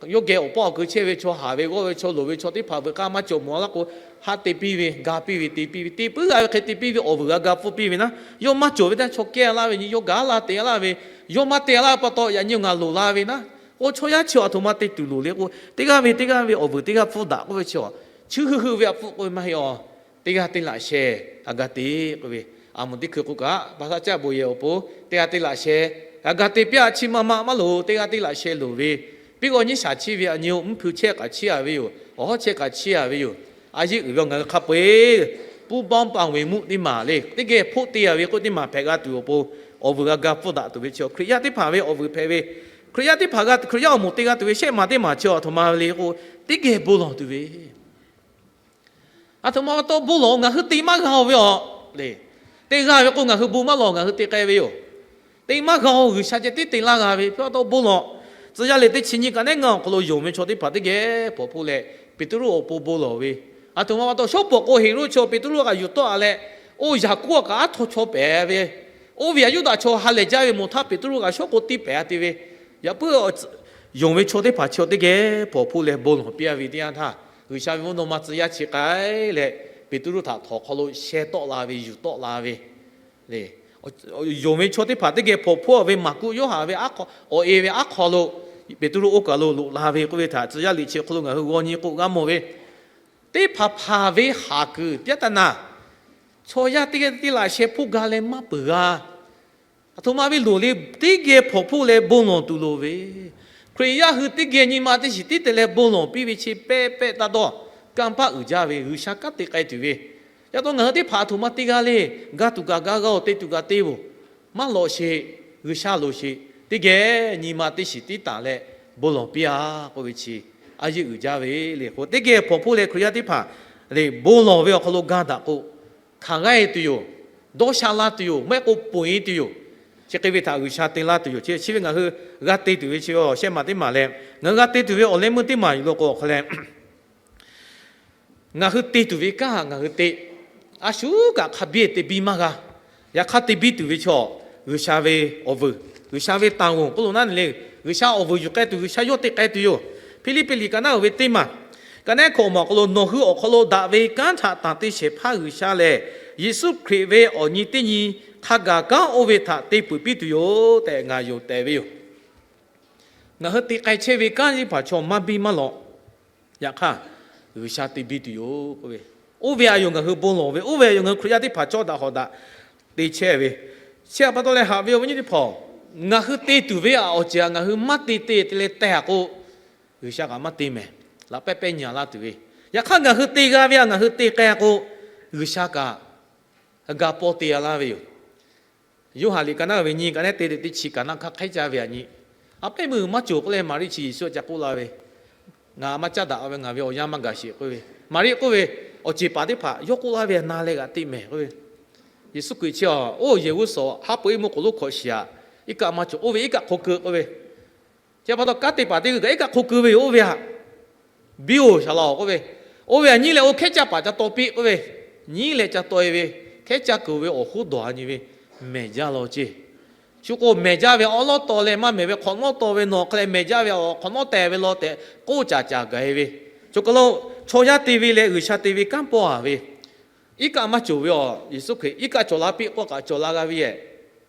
yawˇ geh awˬ pawˆ awˬ keu chehˇ ve chaw, haˍ ve g'awˇ ve chaw, loˍ ve chaw teˇ hpaˍ veuꞈ k'aˇ maˇ cawˬ mawˬ laˇ k'o, haˆ te piˇ ve, ga piˇ ve, te piˇ ve, te puiˉ-a ve hk'e te piˇ ve awˬ vuiˬ g'a ga pfuhˇ piˇ ve naˉ, yawˇ maˇ cawˬ ve htaˇ chaw kehˇ laˇ ve nyi, yawˇ gaˬ laˇ te laˇ ve, yawˇ maˇ te laˇ pa taw yaꞈ nyi ngaˬ loˍ la ve naˉ, k'o chaw yaˇ chi aˬ htoꞈ ma te tuˬ loˍ le k'o, teˇ g'aˇ ve teˇ g'aˇ ve awˬ vuiˬ teˇ g'aˇ pfuhˇ daꞈ k'oˆ ve chi, chi hui hui ve aꞈ pfuhˇ k'oˆ ve maˇ heˆ-a. Teˇ g'aˇ teˇ laꞈ sheh g'a ga te k'oˆ ve, aˬ moˍ teˇ hkui k'oˆ kaꞈ, baˬ htaˇ caˇ bon yehˬ awˬ pon teˇ g'aˇ teˇ laꞈ sheh g'a ga te piˇ-a. Chi ma ma maˇ loˍ, teˇ g'aˇ teˇ laꞈ sheh loˍ ve. Piˇ g'aw nyiˇ shaˍ chiˇ ve aꞈ nyi-oˬ, mvuhˇ hpui chehˇ kaꞈ chiˇ-a ve yoˬ. Awˬ hawˉ chehˇ kaꞈ chiˇ-a ve yoˬ. A yeˇ uiˍ ve ngaˬ hui hk'a peu-eˬ ပူပေါင်းပါဝင်မှု teˇ maˬ le, teˇ geh hpoˆ te-a ve k'oˆ teˇ maˬ hpehꞈ g'a tuˬ awˬ pon, awˬ vuiˬ g'a ga pfuhˇ daꞈ tuˬ ve chi Hkriꞈ yaˇ teˇ hpaˍ ve awˬ vuiˬ hpehꞈ ve, Hkriꞈ yaˇ teˇ hpaˍ g'a, Hkriꞈ yaˇ awˬ moˍ te g'a tuˬ ve shehˆ maˬ teˇ maˬ chi aˬ htoꞈ ma le k'o, teˇ geh bon lawˬ tuˬ ve, aˬ htoꞈ ma pa taw bon lawˬ, ngaˬ hui te maˇ g'a-oˬ ve aˬ le. Te g'a ve k'o ngaˬ hui bon maˇ lawˬ, ngaˬ hui te k'ai ve yoˬ. Te maˇ g'a-oˬ, G'uiˬsha ceh tiˉ te laˇ g'a ve pa taw bon lawˬ. Tcuh yaˇ liꞈ teˇ chi nyiˇ ka neˉ ngaˇ awˬ hk'aw lo yonˍ ve chaw teˇ hpaˍ teˇ geh hpawˍ hpoˆ leh, Peˍtruˆ awˬ pon bon lawˬ ve, aˬ htoꞈ ma pa taw shawˉ pawˍ k'o Heˍroˆ chaw Peˍtruˆ kaꞈ yuˬ tawˆ-a leh, oˇ Yaˍkoˆ kaꞈ aˉ htaw chaw pehˍ ve, oˇ ve aꞈ Yuˇdaꞈ chaw ha lehˬ jaˇ ve mawˬ htaˇ Peˍtruˆ kaꞈ shawˉ k'o tiˇ pehˍ-a te ve, yaꞈ puiˉ yonˍ ve chaw teˇ hpaˍ chi teˇ geh hpawˍ hpoˆ leh bon lawˬ piˇ-a ve teˇ yanˇ htaˇ, G'uiˬsha ve mvuhˇ naw ma tcuh yaˇ chi k'ai leh, Peˍtruˆ htaꞈ htawnˍ hk'aw lo sheh tawˆ la ve, yuˬ tawˆ la ve le. Yonˍ ve chaw teˇ hpaˍ teˇ geh hpawˍ hpoˆ-a ve Maˍkuˆ, Yoˇhanˬ ve aˉ hk'aw, awˬ e ve aˉ hk'aw lo Peˍtruˆ oˇ kaˬ lo loꞈ la ve k'oˆ ve htaꞈ tcuh yaˇ liꞈ chi hk'aw lo ngaˬ hui g'aw nyi k'o g'a mawˬ ve, teˇ hpaˍ hpaˍ ve haˍ kuiˬ ပြဿနာ, chaw yaˇ teˇ geh teˇ laꞈ sheh hpoˆ ga leh maˇ peuˬ g'a. Aˬ htoꞈ ma ve loˍ le, teˇ geh hpawˍ hpoˆ leh bon lawˬ tuˬ loˍ ve, Hkriꞈ yaˇ hui teˇ geh nyi ma teˇ shiˍ tiˉ te leh bon lawˬ piˇ ve chi pehˇ pehˇ taˇ dawˇ, kanˇ paˆ uiˍ jaˇ ve, G'uiˬsha kanˉ te k'ai tuˬ ve. Yaꞈ taw ngaˬ hui teˇ hpaˍ aˬ htoꞈ ma te g'a le, ga tuˬ kaꞈ ga g'a-oˬ, te tuˬ kaꞈ te-oˬ, maˇ lawꞈ sheˍ, G'uiˬsha loˍ sheˍ, teˇ geh nyi ma teˇ shiˍ tiˉ taˍ leh bon lawˬ piˇ-a k'oˆ ve chi, a yeˇ uiˍ jaˇ ve le k'o, teˇ geh hpawˍ hpoˆ leh Hkriꞈ yaˇ teˇ hpaˍ le bon lawˬ ve awˬ hk'aw lo ga daꞈ k'o, hkanˍ g'aˇ-e tuˬ yoˬ, dawˇ sha la tuˬ yoˬ, maˇ heˆ k'o ponˬ-e tuˬ yoˬ. Chi hk'e ve htaꞈ G'uiˬsha te laˇ tuˬ yoˬ. Chi ve ngaˬ hui g'a te tuˬ ve chi shehˆ maˬ teˇ maˬ leh, ngaˬ hui g'a te tuˬ ve awˬ leh meuˇ teˇ maˬ yoˬ law k'o awˬ hk'aw leh, ngaˬ hui te tuˬ ve kanˉ htaꞈ ngaˬ hui te, a shu kaꞈ hk'a biˇ te biˇ maˇ g'a. Yaꞈ hk'aˇ te biˇ tuˬ ve chaw, G'uiˬsha ve awˬ vuiˬ, G'uiˬsha ve တာဝန် k'oˆ lo naˉ ne le, G'uiˬsha awˬ vuiˬ yuˬ k'ai tuˬ, G'uiˬsha yawˇ te k'ai tuˬ yoˬ. Hpiˇliˇpiˆ liꞈ ka naˉ uiˍ ve teˇ maˬ, ka naˉ hkawꞈ maˬ awˬ hk'aw lo, nawˬ hui awˬ hk'aw lo daꞈ ve kanˉ htaꞈ tanˬ te shehˍ hpaˇ G'uiˬsha lehˬ, Yeˍsuˆ Hkriꞈ ve awˬ nyi teˇ nyi hk'a gaˬ kanˉ oˇ ve htaꞈ te peuˬ piˇ tuˬ yoˬ tehꞈ ngaˬ yonˍ tehꞈ ve yoˬ. Ngaˬ hui te k'ai chehˇ ve kanˉ teˇ hpaˍ chaw maˇ biˇ maˇ lawꞈ. Yaꞈ hk'aˇ, G'uiˬsha te biˇ tuˬ yoˬ k'oˆ ve, oˇ ve aˬ yoˬ ngaˬ hui bon lawˬ ve, oˇ ve aˬ yoˬ ngaˬ hui Hkriꞈ yaˇ teˇ hpaˍ cawˇ daꞈ hawꞈ daꞈ te chehˇ ve. Chi htaꞈ pa taw leh haꞈ ve awˬ viˉ nyi teˇ hpaˍ-oˬ, ngaˬ hui te tuˬ ve aꞈ awˬ ceuˬ aꞈ ngaˬ hui maˇ te te te leh tehˬ k'o, G'uiˬsha kaꞈ maˇ te mehˍ. Laꞈ pehˉ pehˉ nyi-a laˇ tuˬ ve, Yaꞈ hk'aˇ ngaˬ hui te g'a ve htaꞈ ngaˬ hui te k'ai k'o, G'uiˬsha kaꞈ ga paw te g'a laˇ ve yoˬ. Yoˇhanˬ liꞈ ka naˉ ve nyiˇ ka naˉ te teꞈ teˇ chi ka naˉ hk'a hk'ehˉ caˇ ve aꞈ nyi, a pehˉ meuˇ maˇ cawˬ k'oˆ leh Maˍriˆ chi Yeˍsuˆ htaꞈ k'oˆ laˇ ve, Ngaˬ maˇ caˉ daꞈ ve, ngaˬ ve awˬ yanˇ maˇ gaˬ sheˍ k'oˆ ve. Maˍriˆ k'oˆ ve, Awˬ ceˬ paˍ teˇ hpaˍ yawˇ k'oˆ laˇ ve htaꞈ na leh g'aꞈ te mehˍ k'oˆ ve. Yeˍsuˆ Hkriꞈ chi a, oˇ yehˬ g'uˇ suhˍ haˉ pui iˉ mvuhˇ k'oˍ lonˉ hkawꞈ shiˍ aꞈ, iˉ kaˆ maˇ cawˬ, oˇ ve iˉ kaˆ hk'aw keu k'oˆ ve. Chi pa taw kanˉ te paˍ teˇ g'uiˬ kaꞈ iˉ kaˆ hk'aw keu ve yoˬ oˇ ve htaꞈ, biˇ-oˬ, shaˍ laˬ-oˬ k'oˆ ve. Oˇ ve htaꞈ nyiˉ leh oˇ hkehˉ caˇ paˍ ca taw piˇ k'oˆ ve. Nyiˉ leh ca taw-e ve, hkehˉ caˇ kuiˬ ve awˬ hoˉ dawˬ a nyi ve, mehˬ jaˇ law ceˇ. Shu k'o mehˬ jaˇ ve awˉ lawˉ taw leh maˇ mehˬ ve hk'awꞈ nawˉ taw ve nawˬ hk'a leh mehˬ jaˇ ve awˬ hk'awꞈ nawˉ teh ve law tehꞈ k'oˆ caˍ caˍ gaˬ-e ve. Chaw kaˬ lo chaw yaˇ te ve leh G'uiˬsha te ve kanˉ paw a ve, iˉ kaˆ maˇ cawˬ ve a, Yeˍsuˆ Hkriꞈ iˉ kaˆ cawˬ la piˇ k'oˆ kaꞈ cawˬ la g'a ve yehˬ.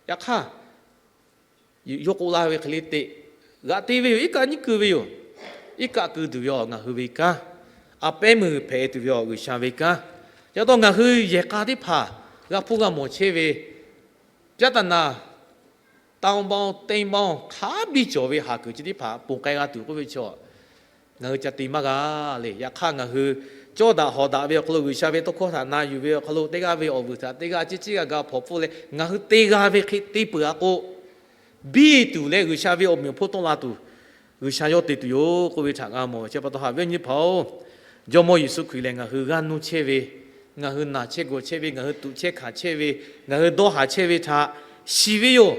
Yaꞈ hk'aˇ yawˇ k'oˆ laˇ ve hk'e le teꞈ, g'aꞈ te ve yoˬ, iˉ kaˆ nyiˉ keu ve yoˬ. Iˉ kaˆ keu tuˬ ve a ngaˬ hui ve kanˉ, a pehˉ meuˇ hpehꞈ tuˬ ve a G'uiˬsha ve kanˉ. Yaꞈ taw ngaˬ hui yehˬ k'a teˇ hpaˍ g'a hpuˇ g'a mawˬ chehˇ ve, ပြဿနာ taˇ baˇ teˇ baˇ hk'a biˇ cawˬ ve haˍ kuiˬ chi teˇ hpaˍ ponˬ k'ai g'a tuˬ k'oˆ ve chaw ngaˬ hui ca te maˇ g'a le. Yaꞈ hk'aˇ ngaˬ hui cawˇ daꞈ hawˍ daꞈ ve awˬ hk'aw lo G'uiˬsha ve tawˇ hkawˇ htaꞈ na yuˬ ve awˬ hk'aw lo teˇ g'aˇ ve awˬ vuiˬ htaꞈ teˇ g'aˇ ciˉ ciˉ g'a ga hpawnˬ hpfuhˆ leh ngaˬ hui te g'a ve hk'e te peuˬ a k'o, biˇ tuˬ leh G'uiˬsha ve awˬ meꞈ awˬ hponˇ tawˆ la tuˬ G'uiˬsha yawˇ te tuˬ yoˬ k'oˆ ve htaꞈ g'a mawˬ ve. Chi pa taw haꞈ ve awˬ nyi hpaˍ-oˬ, Jawˇmawˇ Yeˍsuˆ Hkriꞈ lehˬ ngaˬ hui g'aˇ nuˇ chehˇ ve, ngaˬ hui naˬ chehˇ gawˬ chehˇ ve, ngaˬ hui tuꞈ chehˇ hkanˍ chehˇ ve, ngaˬ hui dawˇ haˍ chehˇ ve htaꞈ shiˍ ve yoˬ.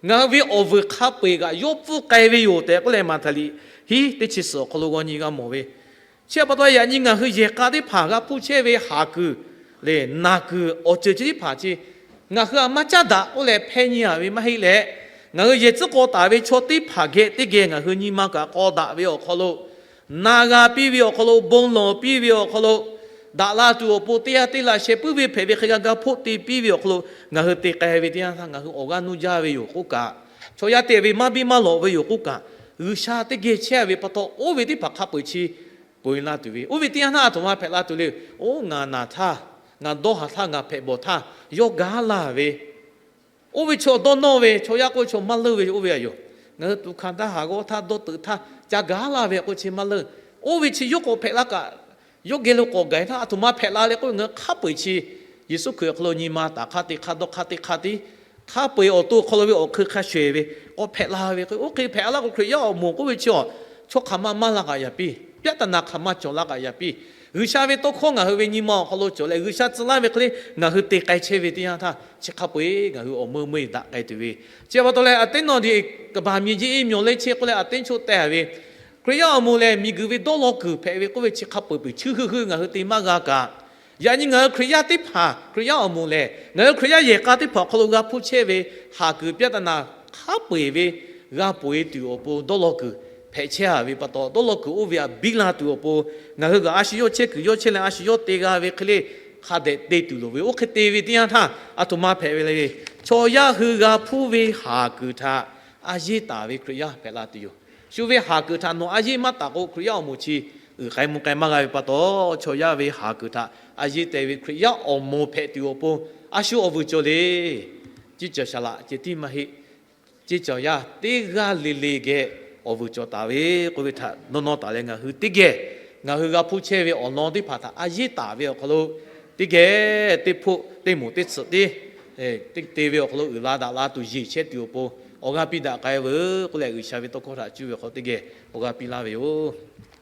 Ngaˬ hui ve awˬ vuiˬ hk'a peu-eˬ kaꞈ yawˇ pfuhˇ k'ai ve yoˬ tehꞈ k'oˆ leh Maꞈhtehˍ liꞈ hiˉ teˇ chi suhˍ awˬ hk'aw lo g'aw nyi g'a mawˬ ve. Chi pa taw yaꞈ nyi ngaˬ hui yehˬ k'a teˇ hpaˍ g'a hpuˇ chehˇ ve haˍ kuiˬ lehˬ naˬ kuiˬ awˬ ceuˬ chi teˇ hpaˍ chi ngaˬ hui a maˇ caˉ daꞈ k'oˆ leh hpehˇ nyi a ve maˇ heˆ leh, ngaˬ hui yehˬ tcuhˉ k'aw taˍ ve chaw teˇ hpaˍ geh teˇ geh ngaˬ hui nyi ma kaꞈ k'aw daꞈ ve awˬ hk'aw lo, na g'a piˇ ve awˬ hk'aw lo, bon lawˬ piˇ ve awˬ hk'aw lo, daꞈ la tuˬ awˬ pon teˇ g'aˇ teˇ laꞈ sheh puiˉ ve hpehꞈ ve hk'e g'a ga hpoˆ te piˇ ve awˬ hk'aw lo ngaˬ hui te k'ai ve teˇ yanˇ htaˇ ngaˬ hui awˬ g'aˇ nuˇ jaˇ ve yoˬ k'oˆ kaꞈ, chaw yaˇ te ve maˇ biˇ maˇ lawꞈ ve yoˬ k'oˆ kaꞈ, G'uiˬsha teˇ geh chehˇ ve pa taw oˇ ve teˇ hpaˍ hk'a peu-eˬ chi peu-eˬ la tuˬ ve, oˇ ve teˇ yanˇ htaˇ a htoꞈ ma hpehꞈ la tuˬ le. Oˇ ngaˬ naˬ htaˇ, ngaˬ dawˇ haˍ htaˇ, ngaˬ hpehꞈ bawˬ htaˇ, yawˇ gaˬ laˇ ve, oˇ ve chaw dawˇ nawˇ ve chaw yaˇ k'oˆ ve chaw maˇ leunˇ ve oˇ ve a yoˬ. Ngaˬ hui tuꞈ hkanˍ htaˇ, haˍ g'awˇ htaˇ, dawˇ teuꞈ htaˇ ca gaˬ laˇ ve k'o chi maˇ leunˇ. Oˇ ve chi yawˇ k'awꞈ hpehꞈ la kaꞈ, yawˇ geh lo k'awꞈ gaˬ htaˇ a htoꞈ ma hpehꞈ la leh k'oˆ ve ngaˬ hui hk'a peu-eˬ chi Yeˍsuˆ Hkriꞈ awˬ hk'aw lo nyi ma taˍ hk'a te hk'a dawˇ hk'a te hk'a te, hk'a peu-eˬ awˬ to awˬ hk'aw lo ve awˬ hk'eun hk'a shehˍ ve k'awꞈ hpehꞈ la ve k'o, oˇ hk'e hpehꞈ la k'o Hkriꞈ yaˇ awˬ moˍ k'oˆ ve chi a, chaw hk'aˬ ma maˇ la kaꞈ yaꞈ piˇ, ပြဿနာ hk'aˬ ma cawˬ la kaꞈ yaꞈ piˇ, G'uiˬsha ve tawˇ hkawˇ ngaˬ hui ve nyi ma awˬ hk'aw lo cawˬ leh G'uiˬsha tcuh laˇ ve hk'e le ngaˬ hui te k'ai chehˇ ve teˇ yanˇ htaˇ chi hk'a peu-eˬ ngaˬ hui awˬ meuˇ meuˇ daꞈ k'ai tuˬ ve. Chi pa taw leh အသင်းတော် ဒီကမ္ဘာမြေကြီး မျှော်လင့်ခြင်း k'oˆ leh a teˉ choˆ teh ve, Hkriꞈ yaˇ awˬ moˍ lehˬ miˬguiˬ ve dawˇ law kuiˬ hpehꞈ ve k'oˆ ve chi hk'a peu-eˬ peu-eˬ chi heuˆ heuˆ ngaˬ hui te maˇ g'a kaꞈ, yaꞈ nyi ngaˬ hui Hkriꞈ yaˇ teˇ hpaˍ, Hkriꞈ yaˇ awˬ moˍ lehˬ ngaˬ hui Hkriꞈ yaˇ yehˬ k'a teˇ hpaˍ awˬ hk'aw lo g'a hpuˇ chehˇ ve haˍ kuiˬ ပြဿနာ hk'a peu-eˬ ve g'a peu-eˬ tuˬ awˬ pon dawˇ law kuiˬ hpehꞈ chehˇ a ve pa taw, dawˇ law kuiˬ oˇ ve htaꞈ biˇ la tuˬ awˬ pon ngaˬ hui kaꞈ a shu yawˇ chehˇ kuiˬ yawˇ chehˇ leh a shu yawˇ te g'a ve hk'e le hk'a dehꞈ te tuˬ loˍ ve. Oˇ hk'e te ve teˇ yanˇ htaˇ a htoꞈ ma hpehꞈ ve le, chaw yaˇ hui g'a hpuˇ ve haˍ kuiˬ htaꞈ a yeˇ taˍ ve Hkriꞈ yaˇ hpehꞈ la tuˬ yoˬ. Shu ve haˍ kuiˬ htaꞈ nawˬ a yeˇ maˇ taˍ k'o Hkriꞈ yaˇ awˬ moˍ chi uiˍ k'ai mvuh k'ai maˇ g'a ve pa taw, chaw yaˇ ve haˍ kuiˬ htaꞈ a yeˇ teh ve Hkriꞈ yaˇ awˬ moˍ hpehꞈ tuˬ awˬ pon a shu awˬ vuiˬ cawˬ le. Ceˇ cawˬ shaˍ laꞈ ceh tiˉ maˇ heˆ. Ceˇ cawˬ yaˇ teˇ g'aˇ le le geh awˬ vuiˬ cawˬ taˍ ve k'oˆ ve htaꞈ nawˇ nawˇ taˍ leh ngaˬ hui teˇ geh ngaˬ hui g'a hpuˇ chehˇ ve awˬ lawn teˇ hpaˍ htaꞈ a yeˇ taˍ ve awˬ hk'aw lo teˇ geh teˇ hpoˆ teˇ moˍ teˇ tsuhꞈ teˇ te ve awˬ hk'aw lo uiˍ la daꞈ la tuˬ yeˬ chehˇ tuˬ awˬ pon awˬ g'aˇ piˇ daꞈ k'ai veuˬ k'oˆ leh G'uiˬsha ve tawˇ hkawˇ htaꞈ cuˇ ve awˬ hk'aw teˇ geh awˬ g'aˇ piˇ laˇ ve yoˬ.